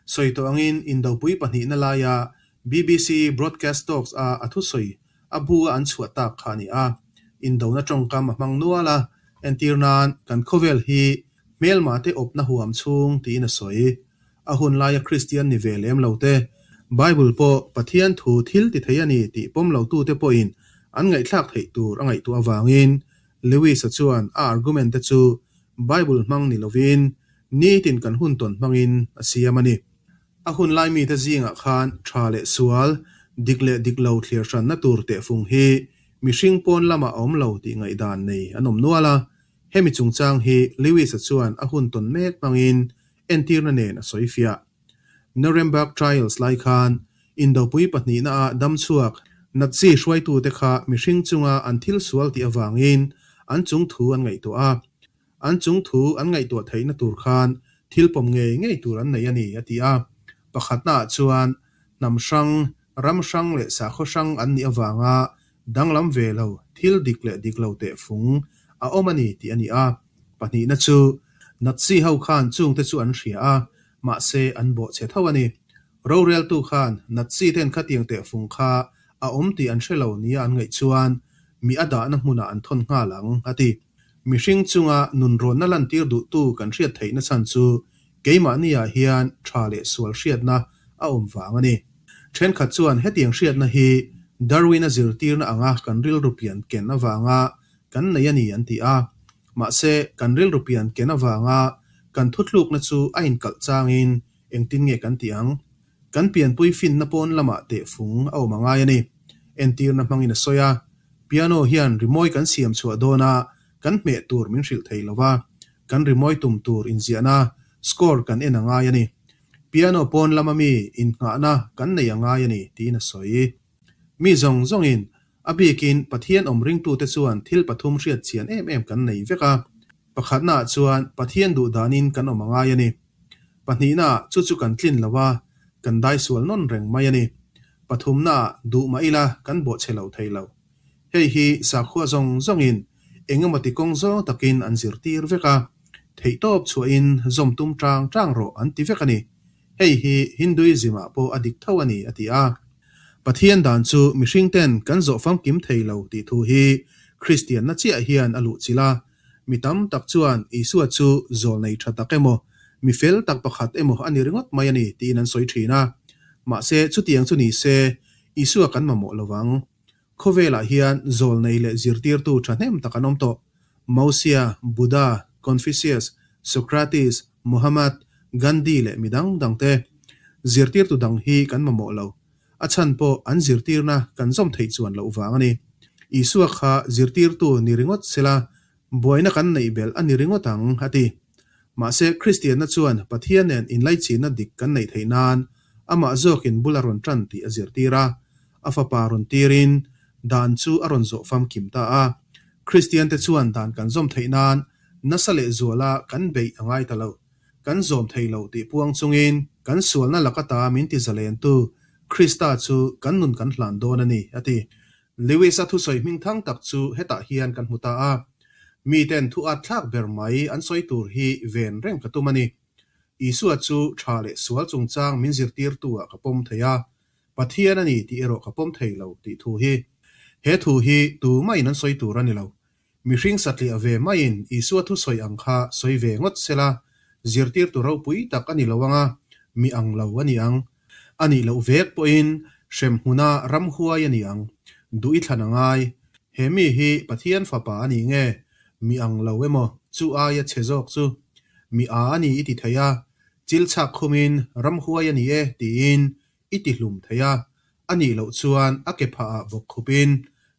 Sawi tawh angin Indopui pahnihna laia BBC Broadcast Talks a a thusawi a bu a an chhuah tak kha a ni a. Indona tawngkam a hmang nual a, entir nan kan khawvel hi hmelma te awpna huam chhung tiin a sawi. A hun laia Kristian ni ve lem lo te, Bible pawh Pathian thu thil ti thei a ni tih pawm lo tute pawhin an ngaihthlak theih tur a ngaihtuah avangin Lewis-a chuan a argument te chu Bible hmang ni lovin nitin kan hun tawn hmangin a siam a ni. A hun lai mite zingah khan tha leh sual, dik leh dik lo thlir hranna tur tehfung hi mihring pawn lamah a awm lo tih ngaihdan nei an awm nual a. Hemi chungchang hi Lewis-a chuan a hun tawn mek hmangin entirna nen a sawi fiah. Nuremberg Trials lai khan Indopui pahnihnaah damchhuak Nazi hruaitute kha mihring chunga an thil sual tih avangin an chung thu an ngaihtuah a. An chung thu an ngaihtuah theihna tur khan thil pawm ngei ngei tur an nei a ni, a ti a. Pakhatnaah chuan hnam hrang, ram hrang leh sakhaw hrang an nih avanga danglam ve lo thil dik leh dik lo tehfung a awm a ni tih a ni a. Pahnihna chu Nazi ho khan chungte chu an hria a, mahse an bawhchhe tho a ni. Roreltu khan Nazi ten khatiang tehfung kha a awm tih an hre lo nia an ngaih chuan mi a dahna hmunah an thawn nghal ang, a ti. Mihring chunga nunrawnna lantir duhtu kan hriat theihna chhan chu keimahniah hian tha leh sual hriatna a awm vang a ni. Thenkhat chuan hetiang hriatna hi Darwin-a zirtirna anga kan rilru pian ken avanga kan nei a ni an ti a. Mahse, kan rilru pian ken avanga kan thuthlukna chu a inkalh changin engtin nge kan tih ang? Kan pianpui finna pawn lamah tehfung a awm a ngai a ni. Entirna hmangin a sawi a, Piano hian rimawi kan siam chhuah dawna kan hmeh tur min hrilh thei lo va, kan rimawi tum tur inziahna, score, kan en a ngai a ni. Piano pawn lama mi innghahna kan nei a ngai a ni, tiin a sawi. Mi zawng zawngin, a bikin Pathian awm ringtute chuan thil pathum hriat chian em em kan nei vek a. Pakhatnaah chuan Pathian duh danin kan awm a ngai a ni. Pahnihnaah chu chu kan tlin lo a, kan daisual nawn reng mai a ni. Pathumnaah duh mah ila kan bawhchhe lo thei lo. Hei hi sakhua zawng zawngin eng emaw ti kawng zawng takin an zirtir vek a, theihtawp chhuahin zawm tum tang tang rawh an ti vek a ni. Hei hi Hinduism-ah pawh a dik tho a ni, a ti a. Pathian dan chu mihringten kan zawh famkim thei lo tih thu hi Kristianna chiah hian a luhchilh a. Mi tam tak chuan Isua chu zawlnei tha tak emaw, mi fel tak pakhat emaw a ni ringawt mai a ni tiin an sawi thin a. Mahse, chutiang chu ni se, Isua kan mamawh lo vang. Khawvelah hian zawlnei leh zirtirtu thahnem tak an awm tawh. Mosia, Buddha, Confucius, Socrates, Muhammad, Gandhi leh mi dang dangte. Zirtirtu dang hi kan mamawh lo. A chhan pawh an zirtirna kan zawm theih chuan loh vang a ni. Isua kha zirtirtu ni ringawt sela, buaina kan neih belh a ni ringawt ang, a ti. Mahse, Kristianna chuan Pathian nen inlaichinna dik kan neih theih nan amah zawkin bul a rawn tan tih a zirtir a. A fapa rawn tirin dan chu a rawn zawh famkim ta a. Kristiante chuan dan kan zawm theih nan nasa lehzuala kan beih a ngai ta lo. Kan zawm thei lo tih puang chungin kan sualna laka ta min ti zalentu Krista chu kan nun kan hlan dawn a ni, a ti. Lewis-a thusawi hming thang tak chu hetah hian kan hmu ta a. Miten thu at thlak ber mai an sawi tur hi ven reng ka tum a ni. Isua chu tha leh sual chungchang min zirtirtu-ah ka pawm thei a, Pathian a ni tih erawh ka pawm thei lo tih thu hi. He thu hi tumah-in an sawi tur a ni lo. Mihring satliah ve maiin Isua thusawi ang kha sawi ve ngawt sela, zirtirtu ropui tak a ni lo ang a, mi ang lo a ni ang. A nih loh vek pawhin hremhmuna ramhuai a ni ang. Duh i thlan a ngai. He mi hi Pathian fapa a ni nge? Mi ang lo emaw chu aia chhe zawk chu? Mi a a ni i ti thei a, chil chhak khumin ramhuai a ni e tiin i ti hlum thei a, a nih loh chuan a ke phahah bawk khupin,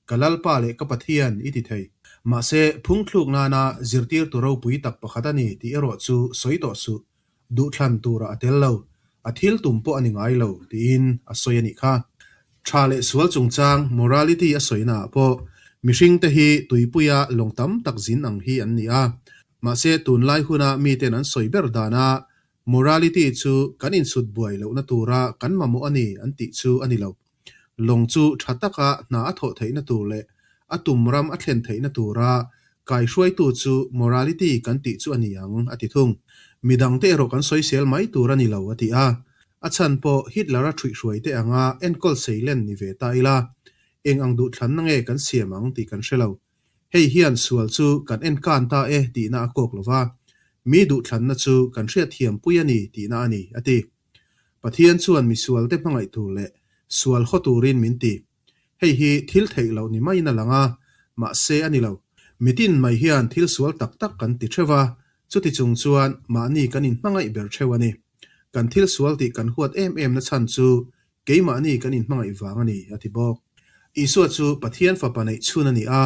Ka Lalpa leh ka Pathian i ti thei. Mahse, phungthluk nana zirtirtu ropui tak pakhat a ni tih erawh chu sawi tawh suh. Duhthlan turah a tel lo. A thil tum pawh a ni ngai lo, tiin a sawi a nih kha. Tha leh sual chungchang, morality, a sawinaah pawh mihringte hi tuipuia lawng tam tak zin ang hi an ni a. Mahse, tunlai huna miten an sawi ber dana morality chu kan insut buai lohna tura kan mamawh a ni an tih chu a ni lo. Lawng chu tha taka hna a thawh theihna tur leh a tum ram a thlen theihna tura kaihruaitu chu morality kan tih chu a ni ang, a ti thung. Midangte erawh kan sawisel mai tur a ni lo, a ti a. A chhan pawh Hitler-a ṭhuihhruaite anga enkawl seilen ni ve ta ila, eng ang duhthlanna nge kan siam ang tih kan hre lo. Hei hian sual chu kan enkan ta e tihna a kawk lo va, mi duhthlanna chu kan hriatthiampui a ni tihna a ni, a ti. Pathian chuan misualte hmangaih tur leh sual haw turin min ti. Hei hi thil theih loh ni maiin a lang a, mahse a ni lo. Mitin mai hian thil sual tak tak kan ti theuh a, chuti chung chuan mahni kan inhmangaih ber theuh a ni. Kan thil sual tih kan huat em em na chhan chu keimahni kan inhmangaih vang a ni, a ti bawk. Isua chu Pathian Fapa neih chhun a ni a,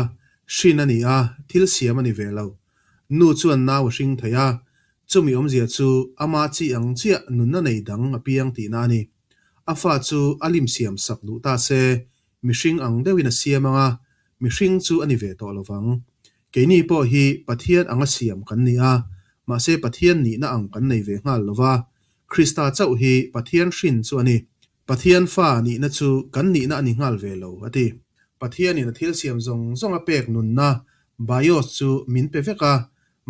hrin a ni a, thil siam a ni ve lo. Nu chuan nau a hring thei a, chumi awmzia chu ama chi ang chiah nunna nei dang a piang tihna a ni. A fa chu a lim siam sak duh ta se, mihring ang deuhin a siam ang a, mihring chu a ni ve tawh lo vang. Keini pawh hi Pathian anga siam kan ni a, mahse Pathian nihna ang kan nei ve nghal lo va, Krista chauh hi Pathian hrin chu a ni. Pathian fa nihna chu kan nihna a ni nghal ve lo, a ti. Pathianin a thil siam zawng zawng a pek nunna, bios, chu min pe vek a,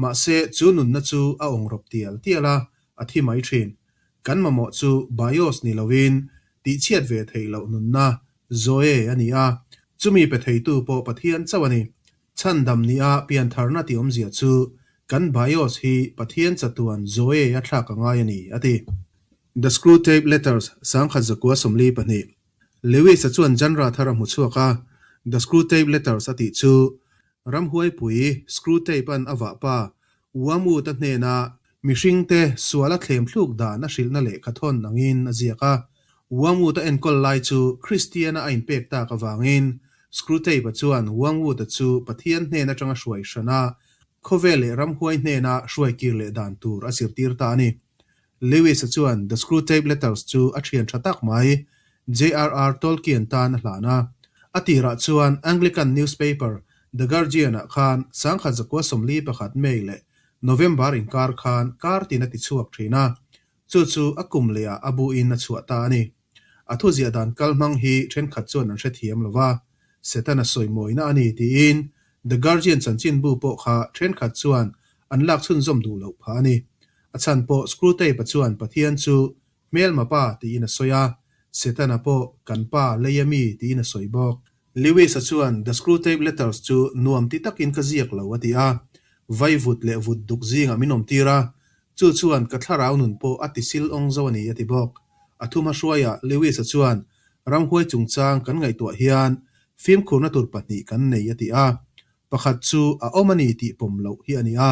mahse chu nunna chu a awngrawp tial tial a, a thi mai thin. Kan mamawh chu bios ni loin tihchhiat ve theih loh nunna, zoe, a ni a, chumi pe theitu pawh Pathian chauh a ni. Chhandam nia piantharna tih awmzia chu kan bios hi Pathian chatuan zoe a thlak a ngai a ni, a ti. The Screwtape Letters, 1942. Lewis-a chuan genre thar a hmu chhuak a, The Screwtape Letters a tih chu ramhuaipui Screwtape-a'n a vahpa Wormwood-a hnena mihringte sual a thlem thluk dan a hrilhna lehkha thawn angin a ziak a. Wormwood-a enkawl lai chu Kristiana a inpek tak avangin Screwtape-a chuan Wormwood-a chu Pathian hnen atanga hruai hran a, khawvel leh ramhuai hnena hruai kir leh dan tur a zirtir ta a ni. Lewis-a chuan The Screwtape Letters chu a thian tha tak mai, JRR Tolkien tan a hlan a. A tirah chuan Anglican newspaper The Guardian-ah khan 1941 May leh November inkar khan kar tin a tichhuak thin a, chu chu a kum lehah a buin a chhuah ta a ni. A thuziah dan kal hmang hi thenkhat chuan an hrethiam lo va, Setana sawimawina a ni tiin The Guardian chanchinbu pawh kha thenkhat chuan an lak chhunzawm duh loh phah a ni. A chhan pawh Screwtape-a chuan Pathian chu hmelma pa tiin a sawi a, Setana pawh kan pa lei a mi tiin a sawi bawk. Lewis-a chuan The Screwtape Letters chu nuam ti takin ka ziak lo a ti a, vai vut leh vut duk zingah min awmtir a, chu chuan ka thlarau nun pawh a ti sil awng zo a ni a ti bawk. A thuma hruaiah Lewis-a chuan ramhuai chungchang kan ngaihtuah hian fimkhurna tur pahnih kan nei a ti a, Pakhat chu a awm a ni tih pawm loh hi a ni a,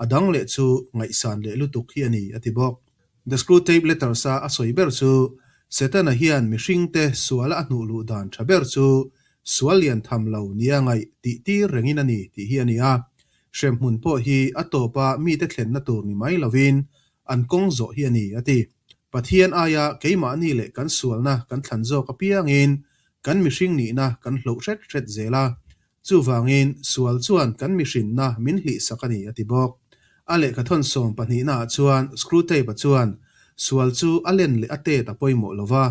a dang leh chu ngaihsan leh lutuk hi a ni, a ti bawk. The Screwtape Letters-a a sawi ber chu Setana hian mihringte suala a hnuh luh dan tha ber chu sual lian tham lo nia ngaih tih tir rengin a ni tih hi a ni a. Hremhmun pawh hi a tawpa mite thlenna tur ni mai lovin an kawng zawh hi a ni, a ti. Pathian aia keimahni leh kan sualna kan thlan zawk apiangin kan mihring nihna kan hloh hret hret zel a, Chuvangin, sual chuan kan mihrinna min hlihsak a ni, a ti bawk. A lehkha thawn sawm pahnihnaah chuan Screwtape-a chuan, Sual chu a len leh a tet a pawimawh lo va,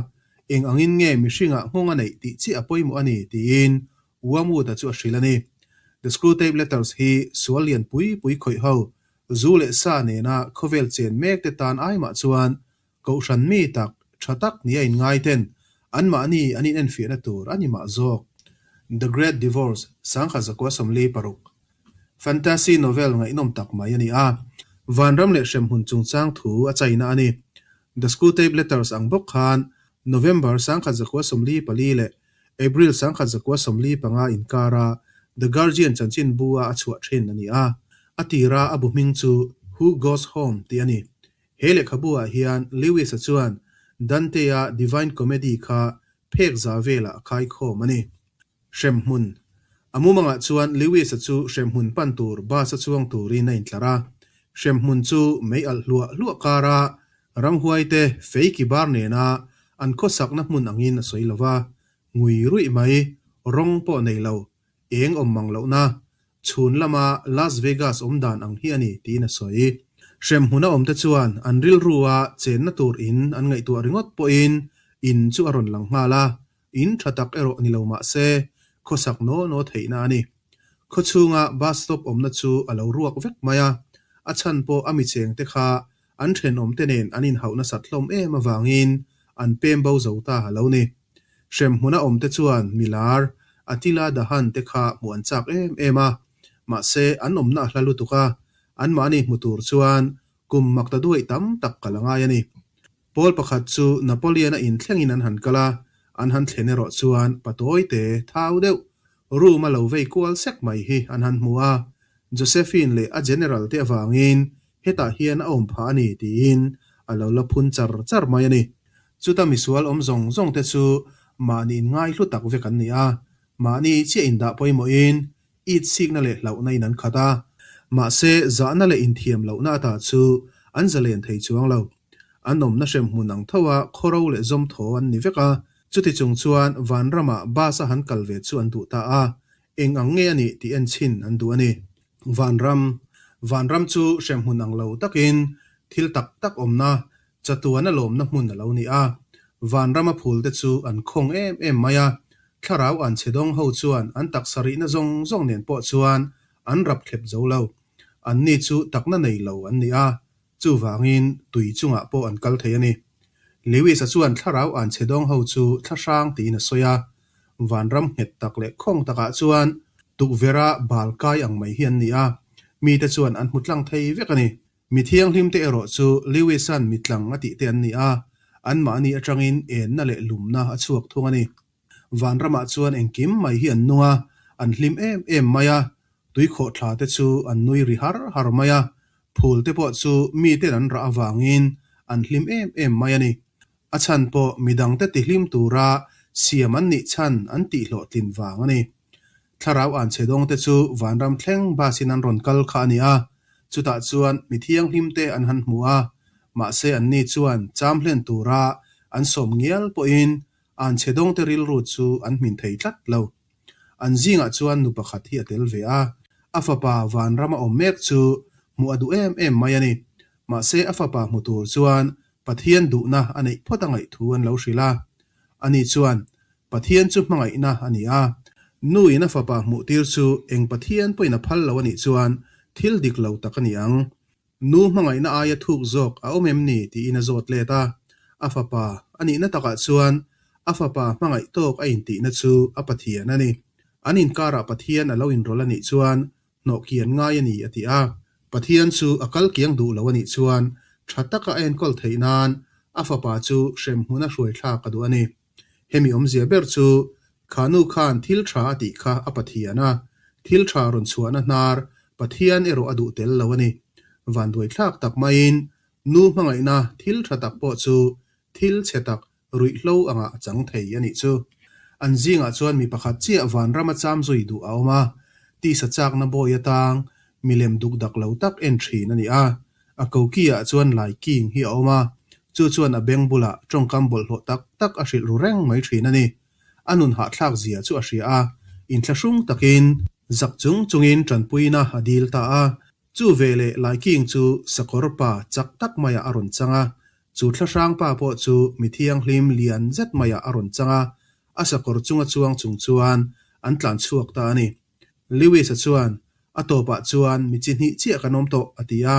eng angin nge mihringah nghawng a neih tih chiah a pawimawh a ni, tiin Wormwood-a chu a hrilh a ni. The Screwtape Letters hi sual lian pui pui khawih ho, zu leh sa nena khawvel chen mekte tan aimah chuan Kohhran mi tak, tha tak nia inngai ten anmahni an inenfiahna tur a ni mah zawk. The Great Divorce, 1946, Fantasy novel ngaihnawm tak mai a ni a, vanram leh hremhmun chungchang thu a chaina a ni. The Screwtape Letters ang bawk khan November 1944 leh April 1945 inkara The Guardian chanchinbu-a a chhuah thin a ni a, a tira a bu hming chu Who Goes Home tih a ni. He lehkhabu-ah hian Lewis-a chuan Dante-a Divine Comedy kha phek za velah a khaikhawm a ni. Hremhmun. A mumangah chuan Lewis-a chu hremhmun pan tur bus-a chuang turin a intlar a. Hremhmun chu mei alh hluah hluah kara Ramhuaite fei ki bar nena an khawsakna hmun angin a sawi lo va, ngui ruih mai, rawng pawh nei lo, eng awm mang lohna, chhun lama Las Vegas awm dan ang hi a ni tiin a sawi. Hremhmun a awmte chuan an rilrua chenna tur in an ngaihtuah ringawt pawhin in chu a rawn lang nghal a, In tha tak erawh ni lo mah se, khawsak naw naw theihna a ni. Khaw chhunga bus stop awmna chu a lo ruak vek mai a, a chhan pawh a mi chengte kha an thenawmte nen an inhauh nasat hlawm em avangin an pem bo zo ta a lo ni. Hremhmuna awmte chuan milar Attila the Hun te kha hmuh an chak em em a, mahse an awmna a hla lutuk a, anmahni hmu tur chuan kum mak ta duaih tam tak kal a ngai a ni. Pawl pakhat chu Napoleon-a inthlengin an han kal a, an han thlen erawh chuan patawi te thau deuh room a lo vei kual sek mai hi an han hmu a, Josephine leh a general te avangin hetah hian a awm phah a ni tiin a lo la phun char char mai a ni. Chuta misual awm zawng zawng te chu mahni inngai hlu tak vek an ni a, mahni chiah indah pawimawhin It sikna leh hlauhna in an khat a, mahse zahna leh inthiam lohna ata chu an zalen thei chuang lo. An awmna hrem hmun ang tho a khawro leh zawm thaw an ni vek a, chuti chung chuan vanramah bus a han kal ve chu an duh ta a, eng ang nge a nih tih en chhin an duh a ni. Vanram Vanram chu hrem hmun ang lo takin thil tak tak awmna, chatuana lawmna hmun a lo ni a, vanrama phul te chu an khawng em em mai a, Thlarau an chhe dawng ho chuan an taksa rihna zawng zawng nen pawh chuan an rap thlep zo lo. Anni chu takna nei lo an ni a, chuvangin tui chungah pawh an kal thei a ni. Lewis-a chuan thlarau an chhe dawng ho chu thlahrang tiin a sawi a. Vanram nghet tak leh khawng takah chuan tukverha bal kai ang mai hi an ni a, mite chuan an hmu tlang thei vek a ni. Mi thianghlimte erawh chu Lewis-a'n mi tlang a tih te an ni a, anmahni atangin enna leh lumna a chhuak thung a ni. Vanramah chuan engkim mai hi an nung a, an hlim em em mai a, tuikhawhthla te chu an nui ri har har mai a, phul te pawh chu miten an rah avangin an hlim em em mai a ni. A chhan pawh midangte tihlim tura siam an nih chhan an tihhlawhtlin vang a ni. Thlarau an chhe dawngte chu vanram thleng bus in an rawn kal kha a ni a, chutah chuan mi thianghlimte an han hmu a, mahse anni chuan cham hlen tura an sawm ngial pawhin an chhe dawngte rilru chu an hmin thei tlat lo. An zingah chuan nu pakhat hi a tel ve a, a fapa vanrama awm mek chu hmuh a duh em em mai a ni. Mahse a fapa hmu tur chuan Pathian duhna a neih phawt a ngaih thu an lo hrilh a. Ani chuan, Pathian chu hmangaihna a ni a. Nu in a fapa hmuh tir chu eng Pathian pawhin a phal lo a nih chuan thil dik lo tak a ni ang. Nu hmangaihna aia thuk zawk a awm em ni tiin a zawt let a. A fapa a nihna takah chuan a fapa hmangaih tawk a intihna chu a Pathian a ni. An inkarah Pathian a lo inrawlh a nih chuan hnawh kian ngai a ni a ti a. Pathian chu a kal kiang duh lo a nih chuan tha taka a enkawl theih nan a fapa chu hremhmun a hruai thlak a duh a ni. Hemi awmzia ber chu kha nu khan thil tha a tih kha a Pathian a, thil tha rawn chhuahna hnar Pathian erawh a duh tel lo a ni. Vanduai thlak tak maiin nu hmangaihna thil tha tak pawh chu thil chhe tak ruihhlo angah a chang thei a nih chu. An zingah chuan mi pakhat chiah vanrama cham zui duh a awm a, tisa chakna bawi atang milem duk dak lo tak en thin a ni a. A koki-ah chuan Lai King hi a awm a, chu chuan a beng bulah tawngkam bawlhhlawh tak tak a hrilh ru reng mai thin a ni. A nun hahthlak zia chu a hria a, inthlahrung takin zak chung chungin tanpuina a dil ta a. Chu veleh Lai King chu sakawr pa chak tak maiah a rawn chang a, chu thlahrang pa pawh chu mi thianghlim lian zet maiah a rawn chang a, a sakawr chunga chuang chung chuan an tlan chhuak ta a ni. Lewis-a chuan, A tawpah chuan mi chi hnih chiah kan awm tawh, a ti a.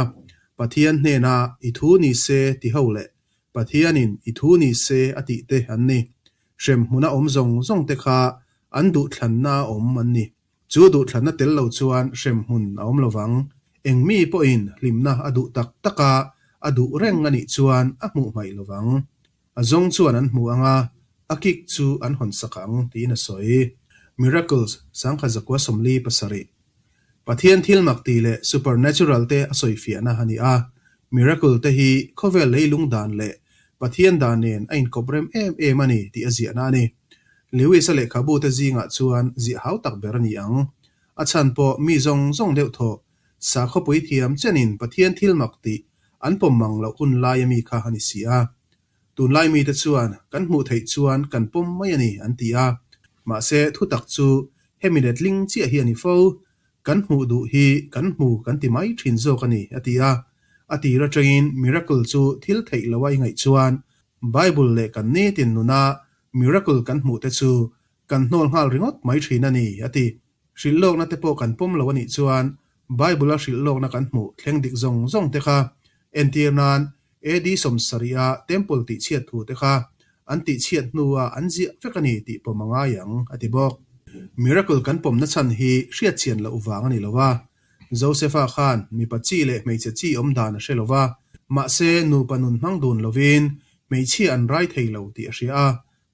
Pathian hnenah i thu ni se ti ho leh Pathianin i thu ni se a tih te an ni. Hremhmuna awm zawng zawng te kha an duhthlanna a awm an ni. Chu duhthlanna tel lo chuan hremhmun a awm lovang. Eng mi pawhin hlimna a duh tak tak a, a duh reng a nih chuan a hmuh hmaih lovang. A zawng chuan an hmu ang a, a kik chu an hawn sak ang, tiin a sawi. Miracles, 1947. Pathian thil mak tih leh supernatural te a sawi fiahna a ni a. Miracle te hi khawvel leilung dan leh Pathian dan nen a inkawp rem em em a ni tih a ziahna a ni. Lewis-a lehkhabu te zingah chuan ziah hau tak ber a ni ang. A chhan pawh mi zawng zawng deuh thawh, sakhawpui thiam chenin Pathian thil mak tih. An pawm mang loh hun lai ami kha a ni si a. Tunlai mite chuan kan hmuh theih chuan kan pawm mai a ni an ti a. Mahse thutak chu hemi letling chiah hi a ni fo. Kan hmuh duh hi kan hmu kan ti mai thin zawk a ni a ti a. A tir atangin miracle chu thil theih loa i ngaih chuan Bible leh kan nitin nuna miracle kan hmuh te chu kan hnawl nghal ringawt mai thin a ni a ti. Hrilh lawkna te pawh kan pawm lo a nih chuan Bible-a hrilh lawkna kan hmuh thleng dik zawng zawng te kha entir nan AD 70-a Temple tihchhiat thu te kha an tihchhiat hnua an ziah vek a ni tih pawm a ngai ang, a ti bawk. Miracle kan pawmna chhan hi hriatchhian loh vang a ni lo a. Josefa khan mipa chi leh hmeichhe chi awm dan a hre lo va, mahse nupa nun hmang dun lovin hmeichhia an rai thei lo tih a hria a,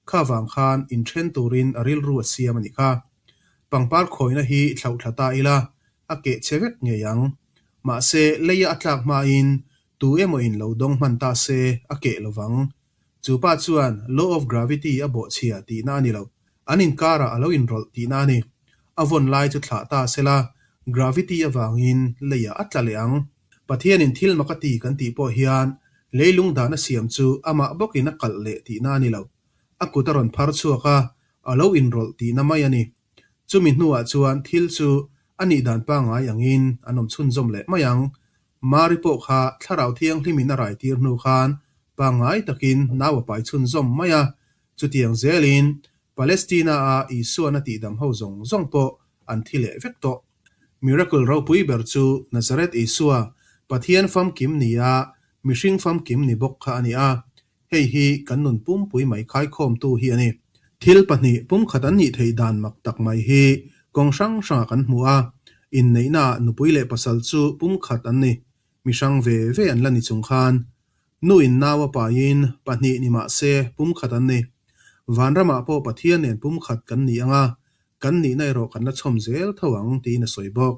kha vang khan inthen turin a rilru a siam a nih kha. Pangpar khawina hi thlauhthla ta ila a keh che vek ngei ang. Mahse leia a tlak hmain Tu emaw in lo dawng hman ta se a keh lo vang. Chu pa chuan law of gravity a bawhchhia tihna a ni lo. An inkarah a lo inrawlh tihna a ni. A vawn lai chu thlah ta se la, gravity avangin leiah a tla leh ang. Pathianin thil mak a ti kan tih pawh hian leilung dan a siam chu amah bawkin a kalh leh tihna a ni lo. A kut a rawn phar chhuak a, a lo inrawlh tihna mai a ni. Chumi hnuah chuan thil chu a nih dan pangngai angin an awm chhunzawm leh mai ang. Mari pawh kha Thlarau Thianghlimin a raitir hnu khan pangngai takin nau a pai chhunzawm mai a, chutiang zelin Palestina-a Isuan a tihdam ho zawng zawng pawh an thi leh vek tawh. Miracle ropui ber chu Nazareth Isua, Pathian famkim nia mihring famkim ni bawk kha a ni a, Hei hi kan nun pumpui mai khaikhawmtu hi a ni. Thil pahnih pumkhat an nih theih dan mak tak mai hi kawng hrang hrangah kan hmu a. Inneihnaah nupui leh pasal chu pumkhat an ni. Mi hrang ve ve an la ni chung khan. Nu in nau a paiin pahnih ni mah se pumkhat an ni. Vanramah pawh Pathian nen pumkhat kan ni ang a, kan nihna erawh kan la chhawm zel tho ang tiin a sawi bawk.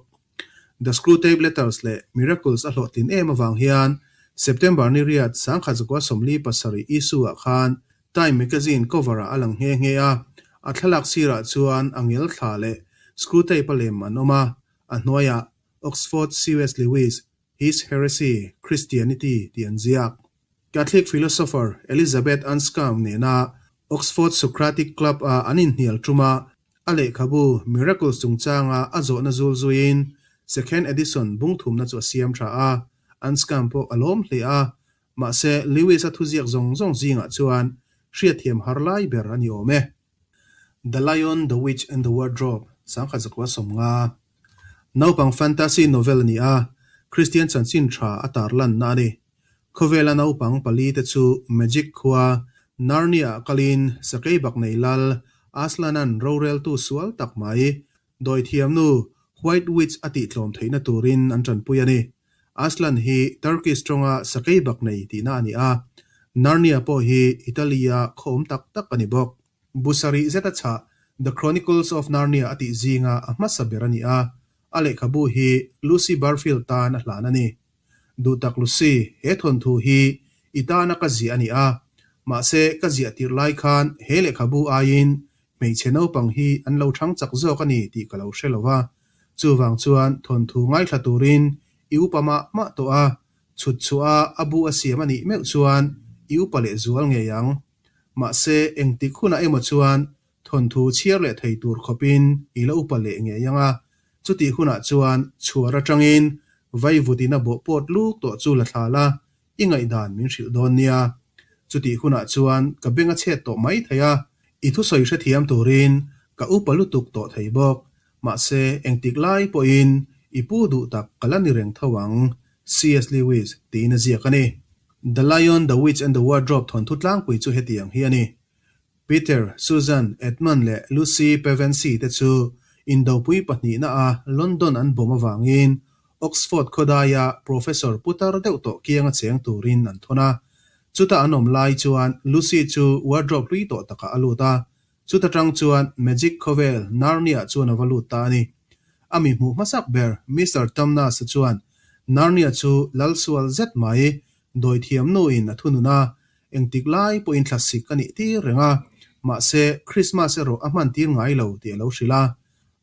The Screwtape Letters leh Miracles a hlawhtlin em avang hian September ni riat 1947 issue-ah khan Time magazine cover-ah a lang nghe nghe a, a thlalak sirah chuan a ngel thla leh Screwtape-a lem an awm a, a hnuaiah Oxford C.S. Lewis, His Heresy, Christianity tih an ziak. Catholic philosopher Elizabeth Anscombe nena Oxford Socratic Club-a an inhnial ṭuma a lehkhabu Miracles chungchanga a zawhna zul zuiin Second Edition bungthumna chu a siam ṭha a, Anscombe pawh a lawm hle a, mahse Lewis-a thuziak zawng zawng zingah chuan hriatthiam har lai ber a ni awm e. The Lion, the Witch and the Wardrobe, 1950. Naupang fantasy novel a ni a, Kristian chanchin tha a tarlanna a ni. Khawvela naupang pali te chu Magic khua Narnia-ah kalin sakei bak nei lal Aslan-a'n roreltu sual tak mai dawithiamnu White Witch a tihtlawm theihna turin an tanpui a ni. Aslan hi Turkish tawnga sakei bak nei tihna a ni a, Narnia pawh hi Italy-a khaw awm tak tak a ni bawk. Bu sarih zeta chhah The Chronicles of Narnia a tih zinga a hmasa ber a ni a, a lehkhabu hi Lucy Barfield tan a hlan a ni. Duhtak Lucy, he thawnthu hi i tana ka ziah a ni a, mahse ka ziah tirh lai khan he lehkhabu aiin hmeichhe naupang hi an lo thang chak zawk a ni tih ka lo hre lo va. Chuvang chuan thawnthu ngaithla turin i upa mah mah tawh a, chhut chhuah a a bu a siam a nih meuh chuan i upa lehzual ngei ang. Mahse, engtik hunah emaw chuan thawnthu chhiar leh thei tur khawpin i la upa leh ngei ang a, chutih hunah chuan chhuar atangin vaivutin a bawh pawt luk tawh chu la thla la, i ngaihdan min hrilh dawn nia. Chutih hunah chuan ka beng a chhet tawh mai thei a, i thusawi hrethiam turin ka upa lutuk tawh thei bawk. Mahse, engtik lai pawhin i pu duh tak ka la ni reng tho ang, CS. Lewis tiin a ziak a ni. The Lion, the Witch and the Wardrobe thawnthu tlangpui chu hetiang hi a ni. Peter, Susan, Edmund leh Lucy Pevensie te chu indopui pahnihna a London an bawm avangin Oxford khawdaia Professor putar deuh tawh kianga cheng turin an thawn a. Chuta an awm lai chuan Lucy chu wardrobe hlui tawh takah a lut a, Chuta tang chuan Magic khawvel Narnia chuan a va lut ta a ni. A mi hmuh hmasak ber Mister Tumnus-a chuan Narnia chu lalsual zet mai dawithiam nuin a thunun a, engtik lai pawhin thlasik a nih tir reng a, mahse Christmas erawh a hman tir ngai lo tih a lo hrilh a.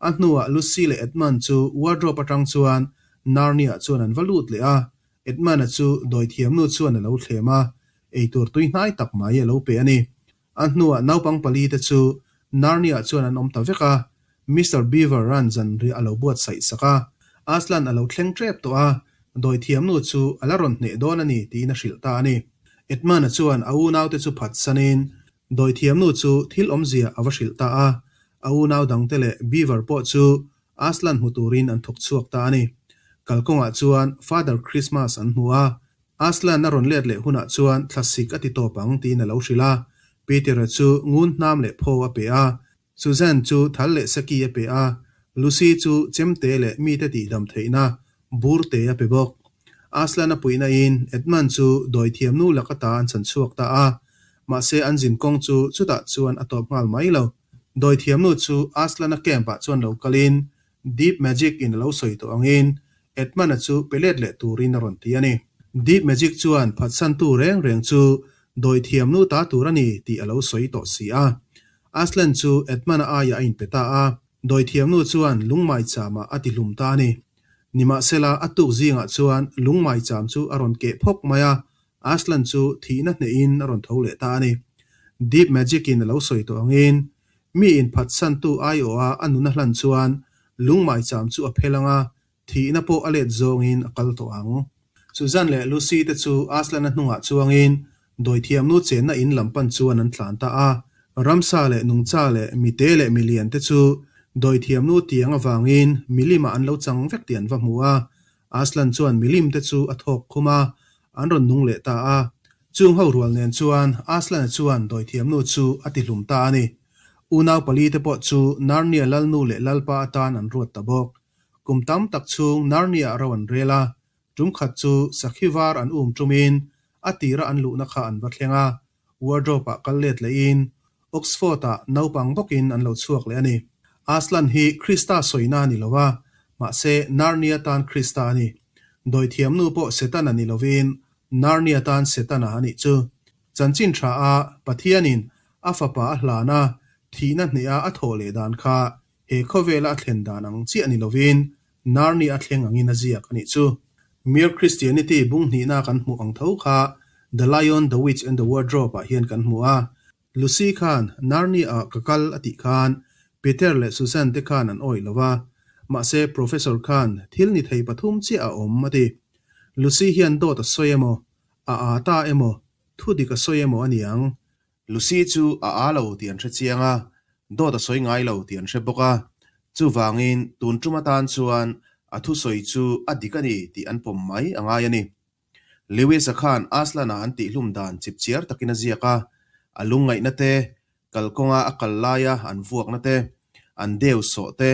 A hnuah Lucy leh Edmund chu wardrobe atang chuan Narnia chuan an va lut leh a. Edmund-a chu dawithiamnu chuan a lo thlem a, eitur tuihnai tak mai a lo pe a ni. A hnuah naupang pali te chu Narnia chuan an awm ta vek a, Mister Beaver-a'n zanriah a lo buatsaih sak a. Aslan a lo thleng tep tawh a, dawithiamnu chu a la rawn hneh dawn a ni tiin a hrilh ta a ni. Edmund-a chuan a unaute chu phatsanin dawithiamnu chu thil awmzia a va hrilh ta a, a unau dangte leh Beaver pawh chu Aslan hmu turin an thawk chhuak ta a ni. Kalkawngah chuan Father Christmas an hmu a, Aslan a rawn let leh hunah chuan thlasik a ti tawp ang tiin a lo hrilh a. Peter-a chu ngun hnam leh phaw a pe a, Suzanne chu thal leh saki a pe a, Lucy chu chemte leh mite tihdam theihna burte a pe bawk. Aslan a puihna in Edmund chu dawithiamnu lak ata an chhan chhuak ta a, mahse an zin kawng chu chutah chuan a tawp nghal mai lo. Dawithiamnu chu Aslan-a camp-ah chuan lo kalin Deep Magic in a lo sawi tawh angin Edmund-a chu pe let leh turin a rawn ti a ni. Deep Magic chuan phatsantu reng reng chu dawithiamnu ta tur a ni tih a lo sawi tawh si a. Aslan chu Edmund-a aiah a inpe ta a, dawithiamnu chuan lungmai chamah a tihlum ta a ni. Nimahsela, a tuk zingah chuan lungmai cham chu a rawn keh phawk mai a, Aslan chu thihna hnehin a rawn tho leh ta a ni. Deep Magic-in a lo sawi tawh angin, mi inphatsantu aiawha a nun a hlan chuan lungmai cham chu a phel ang a, thihna pawh a let zawngin a kal tawh ang. Suzanne leh Lucy te chu Aslan-a hnungah chuangin dawithiamnu chenna in lam pan chuan an tlan ta a. Ramsa leh nungcha leh mite leh milian te chu dawithiamnu tiang avangin milimah an lo chang vek tih an va hmu a. Aslan chuan milim te chu a thawk khum a, an rawn nung leh ta a. Chung ho rual nen chuan Aslan-a chuan dawithiamnu chu a tihlum ta a ni. Unau pali te pawh chu Narnia Lalnu leh Lalpa atan an ruat ta bawk. Kum tam tak chhung Narnia ro an rel a, tum khat chu sakhi var an um tumin a tira an luhna kha an va thleng a, wardrobe-ah kal let lehin Oxford-ah naupang bawkin an lo chhuak leh a ni. Aslan hi Krista sawina a ni lo a, mahse Narnia tan Krista a ni. Dawithiamnu pawh Setana ni lovin Narnia tan Setana a nih chu. Chanchin tha a Pathianin a fapa a hlan a, thihna hneha a thawh leh dan kha He khawvela a thlen dan ang chiah ni lovin Narnia a thleng angin a ziak a nih chu. Mere Christianity bung hnihna kan hmuh ang tho kha The Lion, The Witch and The Wardrobe ah hian kan hmu a. Lucy khan Narnia-ah ka kal a tih khan Peter leh Susan te khan an awih lo va, mahse Professor khan thil ni thei pathum chiah a awm a ti. Lucy hian dawt a sawi emaw, a aa ta emaw, thu dik a sawi emaw a ni ang. Lucy chu a aa lo tih an hre chiang a, dawt a sawi ngai lo tih an hre bawk a. Chuvangin tun tum atan chuan a thusawi chu a dik a ni tih an pawm mai a ngai a ni. Lewis-a khan Aslan-a an tihhlum dan chipchiar takin a ziak a, a lungngaihna te, kalkawnga a kal laia an vuakna te, an deu sawh te,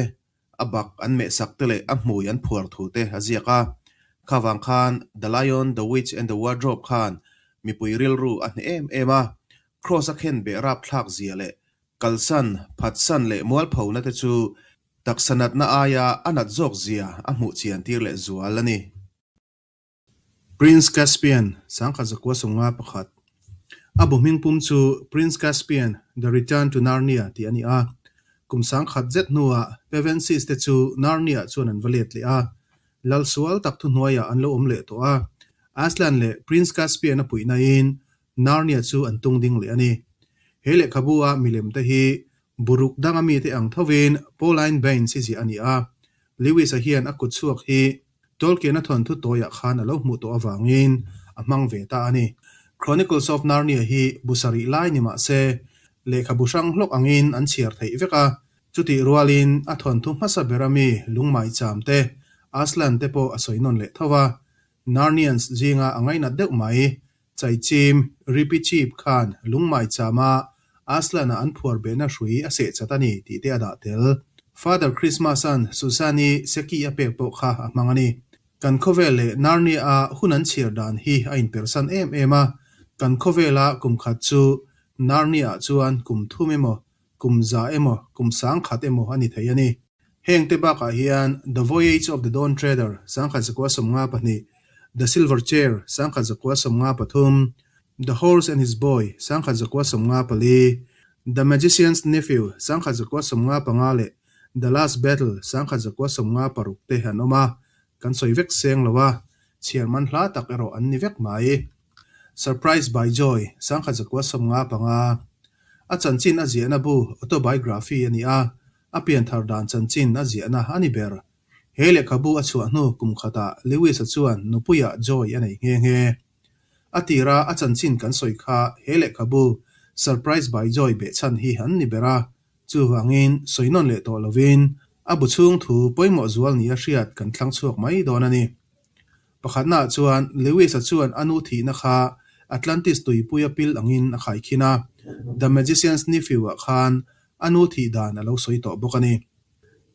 a bak an mehsak te leh a hmui an phuar thu te a ziak a. Khavang khan The Lion, The Witch and The Wardrobe khan mipui rilru a hneh em em a, Kross a khen beh rapthlak zia leh kalsan, phatsan leh mualphona te chu taksa natna aia a nat zawk zia a hmuh chian tir leh zual a ni. Prince Caspian, sangkhat zakua sawmnga pakhat. A bu hming pum chu Prince Caspian, The Return to Narnia tih a ni a. Kum sangkhat zet hnuah Pevensies te chu Narnia chuan an va let leh a. Lal sual tak thuhnuaiah an lo awm leh tawh a. Aslan leh Prince Caspian a puihnain Narnia chu an tung ding leh a ni. He lehkhabu a milem te hi buruk danga mite ang thovin Pauline Baynes i ziah a ni a. Lewis-a hian a kut chhuak hi Tolkien-a thawnthu tawiah khan a lo hmuh tawh avangin a hmang ve ta a ni. Chronicles of Narnia hi bu sarih lai ni mah se, lehkhabu hrang hlawk angin an chhiar theih vek a, chutih rualin a thawnthu hmasa bera mi lungmai cham te, Aslan te pawh a sawi nawn leh tho a. Narnians zinga a ngainat deuh mai Chaichim, Ripichip khan lungmai chama Aslan-a an phuar behna hrui a seh chat a ni tih te a dah tel. Father Christmas-a'n Susan-i seki a pek pawh kha a hmang a ni. Kan khawvel leh Narnia-a hun an chhiar dan hi a inpersan em em a, kan khawvela kum khat chu Narnia-ah chuan kum thum emaw, kum za emaw, kum sangkhat emaw a ni thei a ni. Heng te bakah hian The Voyage of the Dawn Treader, 1992, The Silver Chair, 1993, The Horse and His Boy, 1994, The Magician's Nephew, 1995 leh The Last Battle, 1996 te an awm a, kan sawi vek seng lo a. Chhiar man hla tak erawh an ni vek mai. Surprised by Joy, 1955. A chanchin a ziahna bu autobiography a ni a, a pianthar dan chanchin a ziahna a ni ber. He lehkhabu a chhuah hnu kum khatah Lewis-a chuan nupuiah Joy a nei nghe nghe. A tira a chanchin kan sawi kha he lehkhabu Surprised by Joy behchhan hi an ni ber a, chuvangin sawi nawn leh tawh lovin a bu chhung thu pawimawh zual nia hriat kan thlang chhuak mai dawn a ni. Pakhatnaah chuan Lewis-a chuan a nu thihna kha Atlantis tuipuia pil angin a khaikhin a, The Magician's Nephew-ah khan a nu thih dan a lo sawi tawh bawk a ni.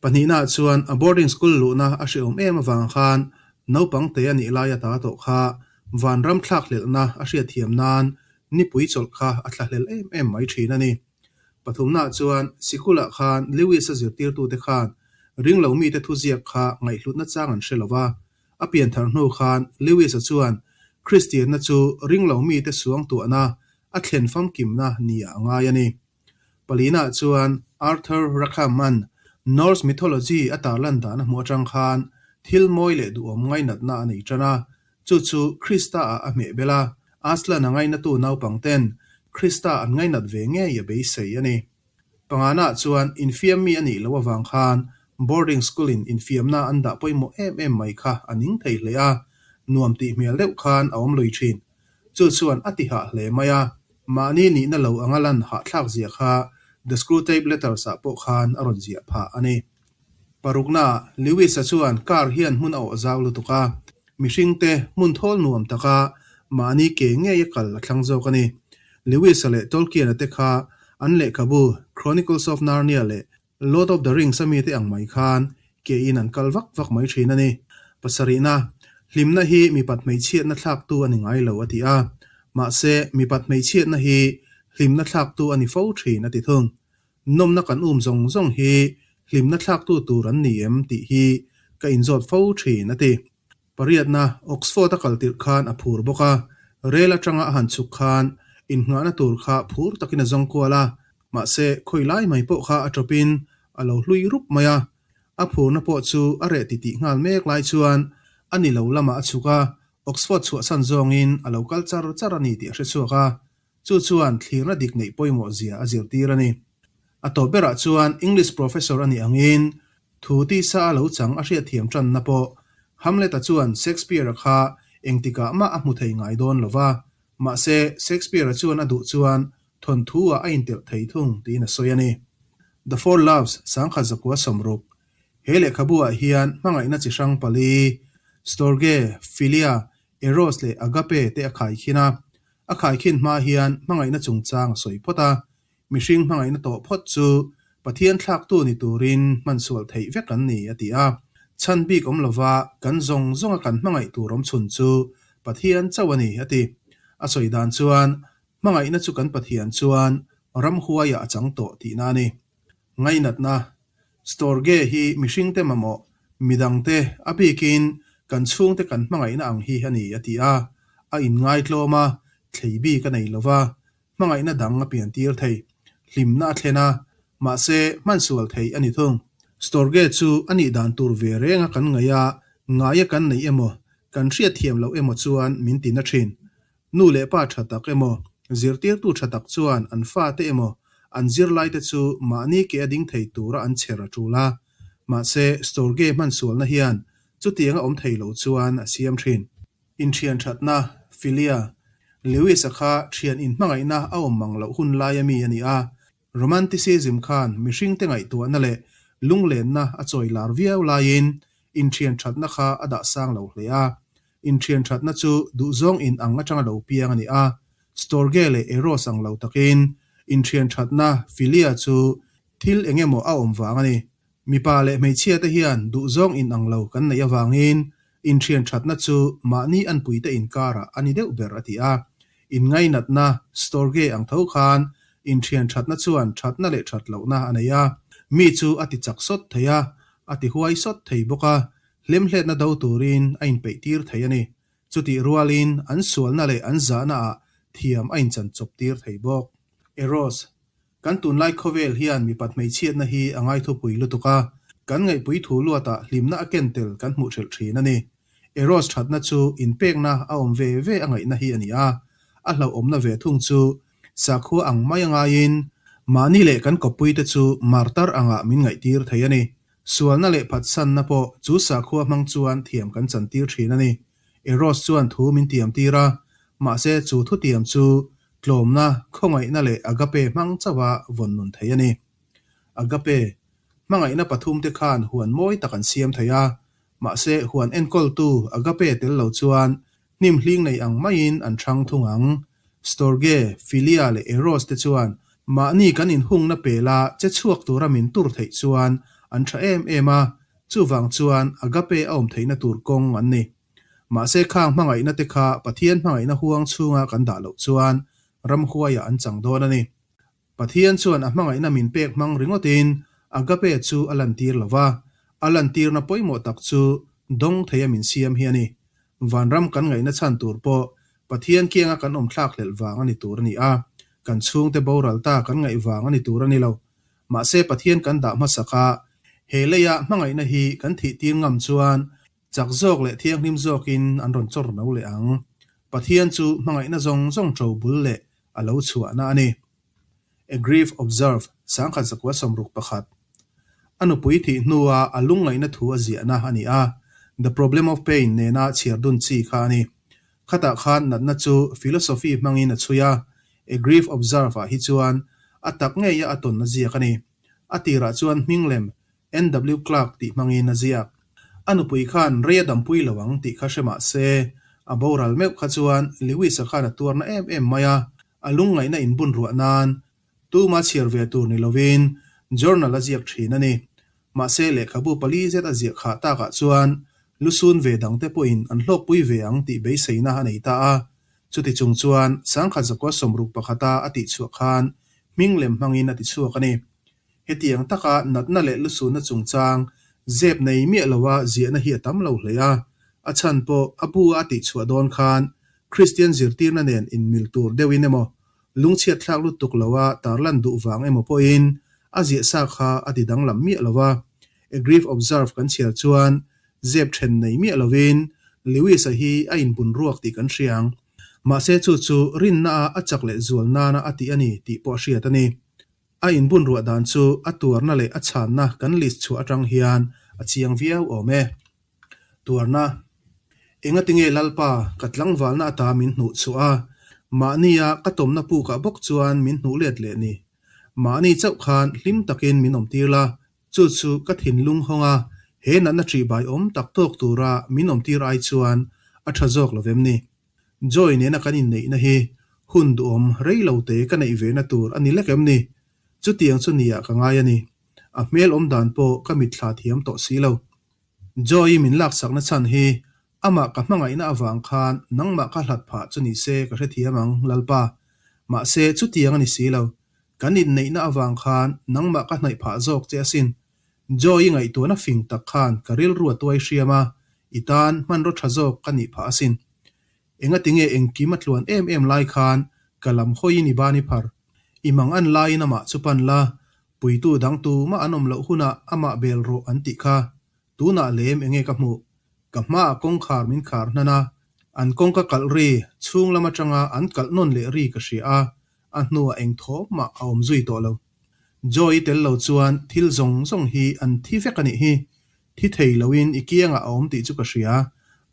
Pahnihnaah chuan a boarding school luhna a hrehawm em avang khan naupang te a nih lai ata tawh kha vanram thlakhlelhna a hriatthiam nan nipui chawlh kha a thlahlel em em mai thin a ni. Pathumnaah chuan sikulah khan Lewis-a zirtirtute khan ringlo mite thuziak kha ngaihhlutna chang an hre lo va, a pianthar hnu khan Lewis-a chuan Kristianna chu ringlo mite suangtuahna a thlen famkimna nia a ngai a ni. Palina chuan Arthur Rackham-a'n Norse mythology a tarlan dan a hmuh atang khan thil mawi leh duhawm ngainatna a nei tan a, chu chu Krista-ah a hmeh bel a, Aslan a ngainatu naupangten Krista an ngainat ve ngei a beisei a ni. Pangana chuan infiam mi a nih loh avang khan boarding school-in infiamna an dah pawimawh em em mai kha a ning thei hle a, nuam tih hmel deuh khan a awm lui thin. Chu chuan a ti hah hle mai a, mahni nihna lo anga lan hahthlak zia kha The Screwtape Letters ah pawh khan a rawn ziah phah a ni. Parukna, Lewis-a chuan car hian hmun a awh zau lutuk a, mihringte hmun thawl nuam taka mahni ke ngei a kal a thlang zawk a ni. Lewis-a leh Tolkien-a te kha an lehkhabu Chronicles of Narnia leh Lord of the Rings a mite ang mai khan ke in an kal vak vak mai thin a ni. Pasarihna, Hlimna hi mipat hmeichhiatna thlaktu a ni ngai lo a ti a. Mahse, mipat hmeichhiatna hi hlimna thlaktu a ni fo thin a ti thung. Nawmna kan um zawng zawng hi hlimna thlaktu tur an ni em tih hi ka inzawt fo thin a ti. Pariatna, Oxford a kal tirh khan a phur bawk a, rel atanga a han chhuk khan innghahna tur kha phur takin a zawng kual a, mahse khawi lai mai pawh kha a tawpin a lo hlui rup mai a. A phurna pawh chu a reh titih nghal mek lai chuan a ni lo lamah a chhuk a, Oxford chhuahsan zawngin a lo kal char char a ni tih a hre chhuak a, chu chuan thlirna dik neih pawimawh zia a zirtir a ni. A tawp berah chuan English professor a nih angin Thu tisa a lo chang a hriatthiam tanna pawh Hamlet-a chuan Shakespeare-a kha engtikah mah a hmu thei ngai dawn lo va, mahse Shakespeare-a chuan a duh chuan thawnthu-ah a intelh thei thung tiin a sawi a ni. The Four Loves, 1960, He lehkhabu-ah hian hmangaihna chi hrang pali, Storge, Philia, Eros leh Agape te a khaikhin a. A khaikhin hma hian hmangaihna chungchang a sawi phawt a, Mihring hmangaihna tawh phawt chu Pathian thlaktu ni turin hmansual theih vek an ni, a ti a. Chhan bik awm lova kan zawng zawnga kan hmangaih tur awm chhun chu Pathian chauh a ni, a ti. A sawi dan chuan, hmangaihna chu kan Pathian chuan ramhuaiah a chang tawh tihna a ni. Ngainatna, Storge hi mihringte mamawh, midangte, a bikin kan chhungte kan hmangaihna ang hi a ni, a ti a. A inngaitlawm a, thlei bik a nei lova, Hmangaihna dang a pian tir thei. Hlimna a thlen a, mahse hmansual theih a ni thung. Storge chu a nih dan tur ve reng a kan ngaih a, ngaia kan neih emaw, kan hriatthiam loh emaw chuan min ti na thin. Nu leh pa tha tak emaw, zirtirtu tha tak chuan an fate emaw, an zirlaite chu mahni ke a ding thei tura an chher a tul a. Mahse Storge hmansualna hian chutiang a awm thei lo chuan a siam thin. Inthian thatna, Philia, Lewis-a kha thian inhmangaihna a awm mang loh hun laia mi a ni a. Romanticism khan mihringte ngaihtuahna leh lunglenna a chawi lar viau laiin inthian thatna kha a dah sang lo hle a. Inthian thatna chu duhzawng in ang atanga lo piang a ni a. Storge leh Eros ang lo takin inthian thatna, Philia, chu thil eng emaw a awm vang a ni. Mipa leh hmeichhia te hian duhzawng in ang lo kan neih avangin Inthian thatna chu mahni anpuite inkarah a ni deuh ber a ti a. Inngainatna, storge, ang tho khan inthian thatna chuan thatna leh that lohna a nei a. Mi chu a ti chak sawt thei a, a ti huai sawt thei bawk a, hlemhletna do turin a inpeih tir thei a ni. Chutih rualin an sualna leh an zahnaah thiam a inchan chawp tir thei bawk. Eros, Kan tunlai khawvel hian mipat hmeichhiatna hi a ngaithupui lutuk a, kan ngaihpui thu luatah hlimna a ken tel kan hmuh ṭhelh ṭhin a ni. Eros thatna chu inpekna a awm ve ve a ngaihna hi a ni a, a hlauhawmna ve thung chu sakhua ang mai a ngaiin mahni leh kan kawppuite chu martar angah min ngaihtir thei a ni. Sualna leh phatsanna pawh chu sakhua hmang chuan thiam kan chantir thin a ni. Eros chuan thu min tiamtir a, mahse chu thutiam chu tlawmna, khawngaihna leh agape hmang chauha vawn nun thei a ni. Agape, hmangaihna pathumte khan huan mawi tak an siam thei a, mahse huan enkawltu agape tel lo chuan hnim hling nei ang maiin an hrang thung ang. Storge, Philia leh Eros te chuan mahni kan inhungna pela che chhuak tura min tur theih chuan an tha em em a, chuvang chuan agape a awm theihna tur kawng an ni. Mahse khang hmangaihna te kha Pathian hmangaihna huang chhunga kan dah loh chuan ramhuaiah an chang dawn a ni. Pathian chuan a hmangaihna min pek hmang ringawtin agape chu a lantir lo va, a lantirna pawimawh tak chu dawng theia min siam hi a ni. Vanram kan ngaihna chhan tur pawh Pathian kianga kan awm thlak hlelh vang a ni tur a ni a, kan chhungte boral ta kan ngaih vang a ni tur a ni lo. Mahse Pathian kan dah hmasak a, he leia hmangaihna hi kan thihtir ngam chuan chak zawk leh thianghlim zawkin an rawn chawr no leh ang. Pathian chu hmangaihna zawng zawng ṭo bul leh a lo chhuahna a ni. A Grief Observed, 1961. A nupui thih hnua a lungngaihna thu a ziahna a ni a, The Problem of Pain nena chhiar dun chi kha a ni. Khatah khan natna chu philosophy hmangin a chhui a, A Grief Observed-ah hi chuan a tak ngeia a tawn a ziak a ni. A tirah chuan hming lem NW Clark tih hmangin a ziak. A nupui khan rei a dampui lo ang tih kha hre mah se, a boral meuh kha chuan Lewis-a khan a tuarna em em mai a, a lungngaihna inbun ruah nan tuma chhiar ve tur ni lovin journal a ziak thin a ni. Mahse lehkhabu pali zet a ziah khah takah chuan lusun ve dangte pawhin an hlawkpui ve ang tih beiseina a nei ta a. Chuti chung chuan 1961 a tihchhuah khan hming lem hmangin a tichhuak a ni. Hetiang taka natna leh lusunna chungchang zep nei miah loa ziahna hi a tam lo hle a, a chhan pawh a bu a tihchhuah dawn khan Kristian zirtirna nen inmil tur deuhin emaw, lungchhiat thlak lutuk loa tarlan duh vang emaw pawhin a ziah sa kha a ti danglam miah lo a. A Grief Observed kan chhiar chuan zep then nei miah lovin Lewis-a hi a inbun ruak tih kan hria ang. Mahse chu chu rinna a a chak leh zual nana a tih a ni tih pawh a hriat a ni. A inbun ruah dan chu a tuarna leh a chhanna kan list chhuah atang hian a chiang viau awm e. Tuarna, Engatinge Lalpa, ka tlangvalna ata min hnuh chhuah a, mahnia ka tawmna pukah bawk chuan min hnuh let leh ni. Mahni chauh khan hlim takin min awmtir la, chu chu ka thinlung hawng a, he natna ṭihbai awm tak tawk tura min awmtir ai chuan a ṭha zawk lo vem ni. Joy nena kan inneihna hi hun duhawm rei lo te ka neih ve na tur a ni lek em ni? Chutiang chu nia ka ngai a ni. A hmel awm dan pawh ka mitthla thiam tawh si lo. Joy-i min laksakna chhan hi amah ka hmangaihna avang khan nangmah ka hlat phah chu ni se ka hrethiam ang, Lalpa. Mahse chutiang a ni si lo. Kan inneihna avang khan nangmah ka hnaih phah zawk che asin. Joy-i ngaihtuahna fing tak khan ka rilru a tuai hriam a, i tan hmanraw tha zawk ka nih phah asin. Engatinge engkim a tluan em em lai khan ka lam hawiin i ban i phar. I mang an laiin amah chu pan la, puitu dang tumah an awm loh hunah amah bel rawh an tih kha. Tunah lem enge ka hmuh? Ka hmaah kawngkhar min khar hnan a, an kawngka kalh ri chhung lam atanga an kalh nawn leh ri ka hria a, a hnuah eng thawm mah a awm zui tawh lo. Joy-i tel lo chuan thil zawng zawng hi an thi vek a nih hi. Thi thei loin i kiangah a awm tih chu ka hria,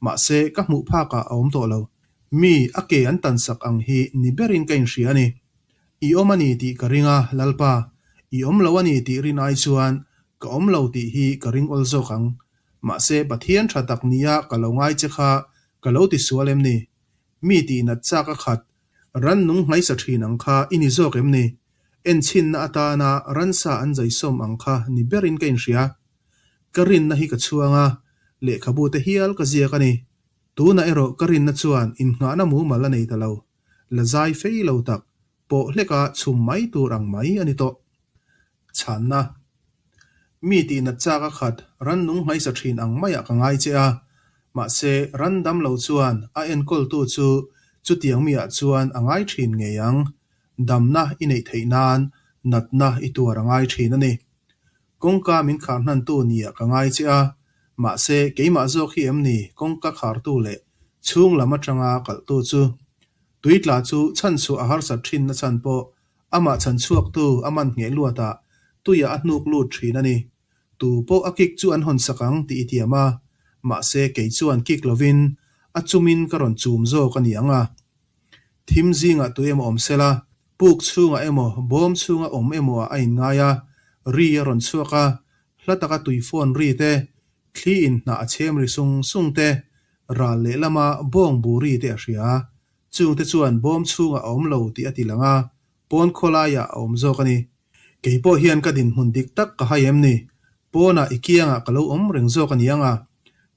mahse ka hmuh phakah a awm tawh lo. Mi a ke an tansak ang hi ni berin ka inhria a ni. I awm a ni tih ka ring a, Lalpa. I awm lo a ni tih rin ai chuan ka awm lo tih hi ka ring awl zawk ang. Mahse Pathian tha tak nia ka lo ngai che kha ka lo ti sual em ni? Mi tihnat chak a khat, rannung hmaisa thin ang kha i ni zawk em ni? Enchhinna atana ransa an zaisawm ang kha ni berin ka inhria. Ka rinna hi ka chhuang a, lehkhabu te hial ka ziak a ni. Tunah erawh ka rinna chuan innghahna mumal a nei ta lo. La zai fei lo tak, pawh hleka chhum mai tur ang mai a ni tawh. Chhanna, Mi tihnat chak a khat rannung hmaisa thin ang maiah ka ngai che a, mahse ran dam lo chuan a enkawltu chu chutiang miah chuan a ngai thin ngei ang. Damna i neih theih nan natna i tuar a ngai thin a ni. Kawngka min khar hnantu niah ka ngai che a, Mahse, keimah zawk hi em ni kawngka khartu leh chhung lam atanga kalhtu chu? Tui tla chu chhanchhuah a harsat thin na chhan pawh amah chhanchhuaktu a man ngheh luatah tuiah a hnuk lut thin a ni. Tu pawh a kik chu an hawn sak ang tih i tiam a, mahse kei chuan kik lovin a chumin ka rawn chum zawk a ni ang a. Thim zingah tu emaw awm sela, puk chhungah emaw bawm chhunga awm emaw ah a inngai a, ri a rawn chhuak a, hla taka tui phone ri te, thli in hnah a chhem ri sung sung te, ral lehlama bawng bu ri te a hria. Chungte chuan bawm chhungah a awm lo tih a ti lang a, pawn khawlaiah a awm zawk a ni. Kei pawh hian ka dinhmun dik tak ka hai em ni? Pawnah i kiangah ka lo awm reng zawk a ni ang a,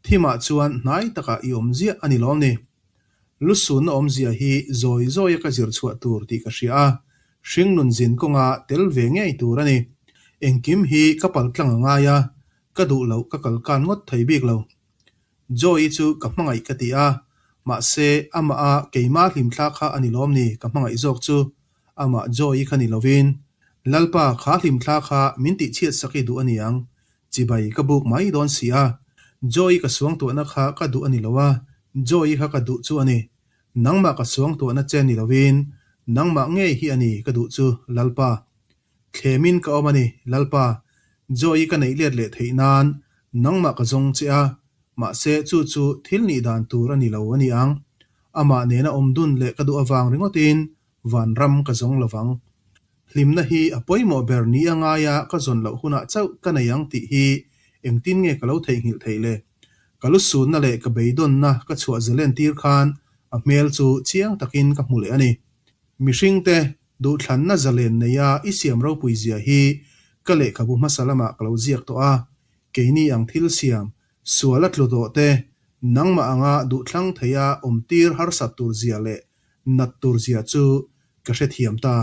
thimah chuan hnai takah i awm ziah a ni lawm ni? Lusunna awmzia hi zawi zawia ka zir chhuah tur tih ka hria a, hringnun zin kawnga tel ve ngei tur a ni. Engkim hi ka paltlang a ngai a, ka duh loh ka kalkan ngawt thei bik lo. Joy-i chu ka hmangaih ka ti a, mahse amah a keimah hlimthla kha a ni lawm ni ka hmangaih zawk chu, amah Joy-i kha ni lovin. Lalpa kha hlimthla kha min tihchhiat sak i duh a niang, chibai ka buk mai dawn si a. Joy-i ka suangtuahna kha ka duh a ni lo a, Joy-i kha ka duh chu a ni. Nangmah ka suangtuahna che ni lovin, nangmah ngei hi a ni ka duh chu, Lalpa. Thlemin ka awm a ni, Lalpa. Joy-i ka neih let leh theih nan nangmah ka zawng che a, mahse chu chu thil nih dan tur a ni lo a ni ang. Amah nena awm dun leh ka duh avang ringawtin vanram ka zawng lo vang. Hlimna hi a pawimawh ber ni a ngaia ka zawn loh hunah chauh ka nei ang tih hi engtin nge ka lo theihnghilh theih le? Ka lusunna leh ka beidawnna ka chhuah zalen tir khan a hmel chu chiang takin ka hmu leh a ni. Mihringte Duhthlanna zalen neia i siam ropui zia hi ka lehkhabu hmasa lamah ka lo ziak tawh a, keini ang thil siam, sual a tlu tawh te, nangmah anga duhthlang theia awmtir harsat tur zia leh nat tur zia chu ka hrethiam ta.